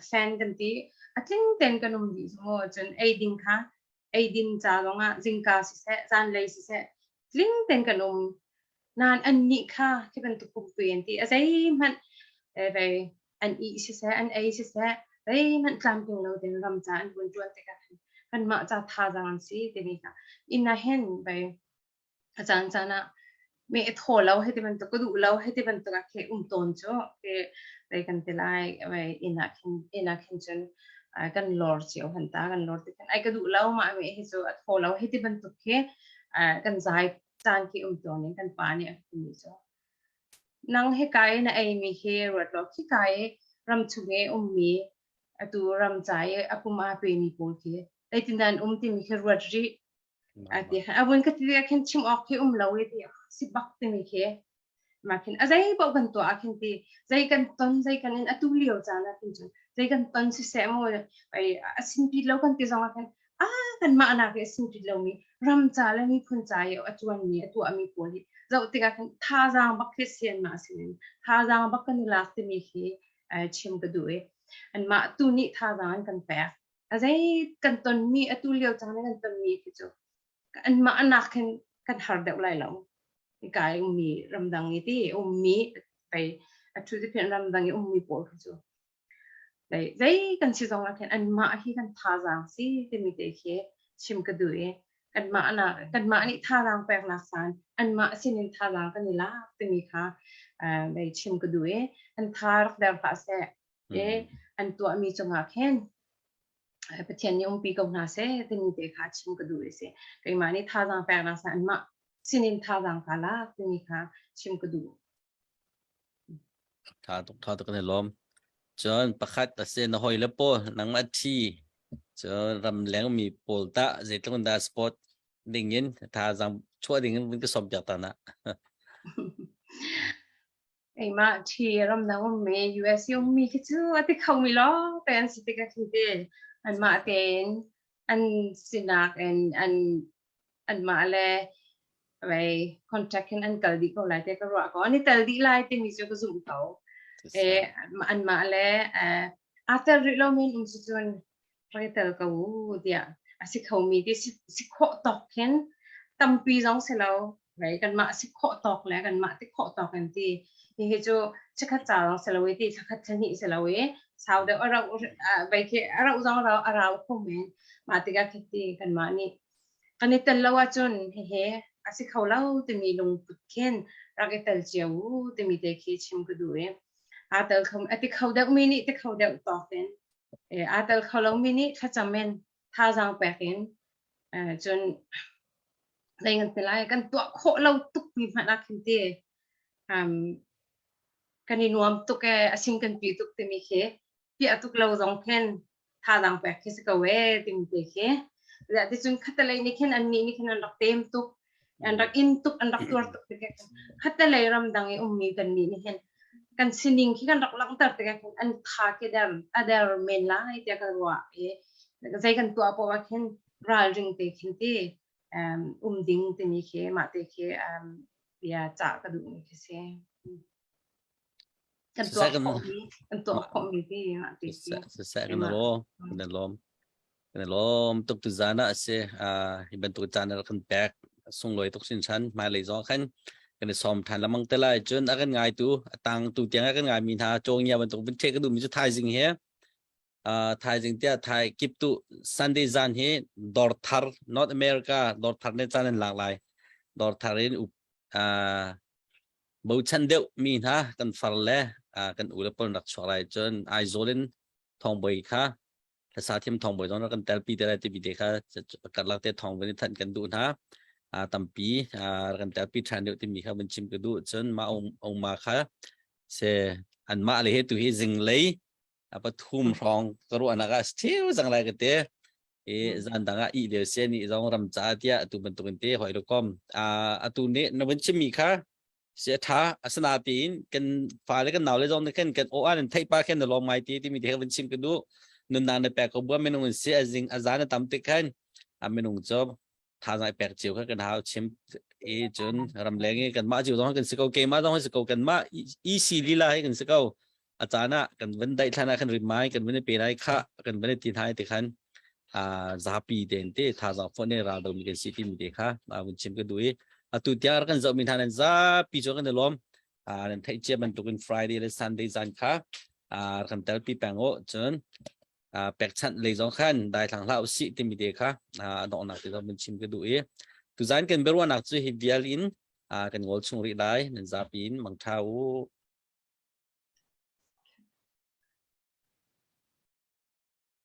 fan kan ti a tling ten kan um dih mu cun ei ding kha ei din ca zongah zingka siseh zanlei siseh tling ten kan um Nain annih kha khi bantuk pumpi an ti. A zeihmanh vei an ih siseh, an ei siseh, zeihmanh tlamtling lo ding ram ca an vun ṭuan tikah khan kanmah ca thazaang an si timi kha inn ah hin vei a caan caan ah me thaw lo hei ti bantuk ka duh lo hei ti bantuk ah khi um tawn cu khi vei kan ti lai vei inn ah khin inn ah khin cun kan lor cio han ta kan lor ti khan ai ka duh lo mah me hi cu a thaw lo hei ti bantuk khi kan zai caan khi um tawn in kan pa nih a timi cu nang hika i na eimi hi ruat law khika i ram chung i ummi atu ram ca i a pum aa pemi pawl khi zeitindah an um timi khi ruat rih a ti a vun ka ti khin chim awk khi um lo i ti si bak timi khi mah khin a zei paoh kan tuah ah khin ti zei kan ton zei kan in atu lio caan ah khin cun zei kan ton siseh maw ai a sinpi lo kan ti zong ah khin a kanmah nak i a sinpi lomi ram ca le miphun ca i a tuanmi a tuahmi pawl hi zoh tikah khin thazaang bak khi sian mah sinin thazaang bak kan i lak timi khi chim ka duh i anmah tu nih thazaang an kan pek a zei kan tonmi atu lio caan kan tonmi khi cu anmah anak khin kan har deuh lai lo hika i ummi ramdang i ti ummi pei a thu ti ramdang i ummi pawl khi cu zei zei kan si zong ah khin anmah hi kan thazaang si timi te khi chim ka duh i kanmah na kanmah nih thazaang peknak san anmah sinin thazaang kan i lak timi kha dei chim ka duh i an tha rak der hlah seh e an tuahmi cungah khin Pathian nih umpi ko hna seh timi te kha chim ka duh i si keimah nih thazaang peknak san anmah sinin thazaang ka lak timi kha chim ka duh. Tha tuk tha tuk kan i lawm. Cun pakhat a si na hawi le pawl nangmah thi cun ramleng mi pawl tah zeitluk in dah sport ding in thazaang chuah ding in vun ka sawm piak ta na. Keimah thi ramdang ummi US i ummi khi cu a ti khomi lawng te an si tikah khin ti anmah tein an sinak in an anmah le vei contact in an kal dih ko lai te ka ruah ko. An i tel dih lai timi cu ka zumh ko. E anmah le aa tel rih lomi an um si cun rak i tel ko u tiah a si khomi ti si khawh tawk khin tampi zong si lo right kanmah si khawh tawk le kanmah ti khawh tawk in ti hihi cu chikkhat ca lawng si lo i ti thlakhat thlahnih si lo i sau deuh a rauh vei khi a rauh zong a rau kho men mah tikah khi ti kanmah nih kan i tel lo ahcun hihi a si kho lo timi lungput khin rak i tel cio u timi te khi chim ka duh i aa tel kho a ti kho deuh mi nih ti kho deuh tawk in aa tel kho lomi nih thlacam in thazaang pek in cun zei kan ti lai kan tuah khawh lo tuk mi hmanh ah khin ti um, kan i nuam tuk e a sing kan pi tuk timi khi piah tuk lo zong khin thazaang pek khi si ko e timi te khi ti cun khatalei nih khin an nih nih khin an rak tem tuk an rak in tuk an rak tuar tuk tikah khatalei ramdang i ummi kan nih nih hin. Kan sining khi kan rak langhter tikah khin an tha khi der a der men lai tiah ka ruah i zei kan tuah poah ah khin ralring te khin ti um ding timi khi mah te khi bia cah ka duh mi khi si. Kan tuah khawh mi kan tuah khawh mi ti mah te khi. Siseh kan lawm kan lawm kan lawm tuk tu zan ah si hi bantuk caan ah kan pek sunglawi tuk sin chan hmailei zong khan kan i sawm than lamang te lai. Cun a kan ngai tu atang tu tiang a kan ngai mi hna cawngia bantuk vun the ka duh mi cu thaizing he thaizing tiah thai kip tu Sunday zan hi dor thar North America dor thar ne caan an lak lai. Dor thar in bochan deuh mi hna kan far le kan u le pawl rak chuak lai. Cun Aizawl in thongboi kha hlasa thiam thongboi zong rak kan telpi te lai timi te kha karlak te thong van i thanh kan duh hna. Tampi kan telpi ṭhan deuh timi kha van chim ka duh. Cun ma ong ma kha se an mah le he tu hi zinglei pathum hrawng ka ruahnak ah theu cang lai ka te i zan dang ah i deu se ni zong ram ca tiah atu bantukin te hoi lo kom. Atu nih na van chimmi kha si a tha asana tiin kan fale kan nau le zong nih khan kan aw an theih pa khan na lawm ngai ti timi te van chim ka duh. Nunnak na pek ko bua minung in si azing azan a tam tik khan a minung cu thazaang i pek cio kha kan hau chim i. Cun ramleng i kanmah cio zong kan si ko, keimah zong si ko, kanmah EC lila hi kan si ko. A caan ah kan van daih thlan ah kan rim mai kan van i pe lai kha kan van i ti hna ti khan a zapi ten te thazaang fon ne ral do mi kan si timi te kha vun chim ka duh i atu tiang kan zoh mi hna nan zapi cu kan i lawm. Nan theih cia bantukin Friday le Sunday zan kha kan telpi peng o. Cun pekchanh lei zong khan daithlang hlah usih timi te kha donghnak te zong vun chim ka duh i tuzan kan biaruahnak cu hi vial in kan ngol chung rih lai. Nan zapi in mangtha u.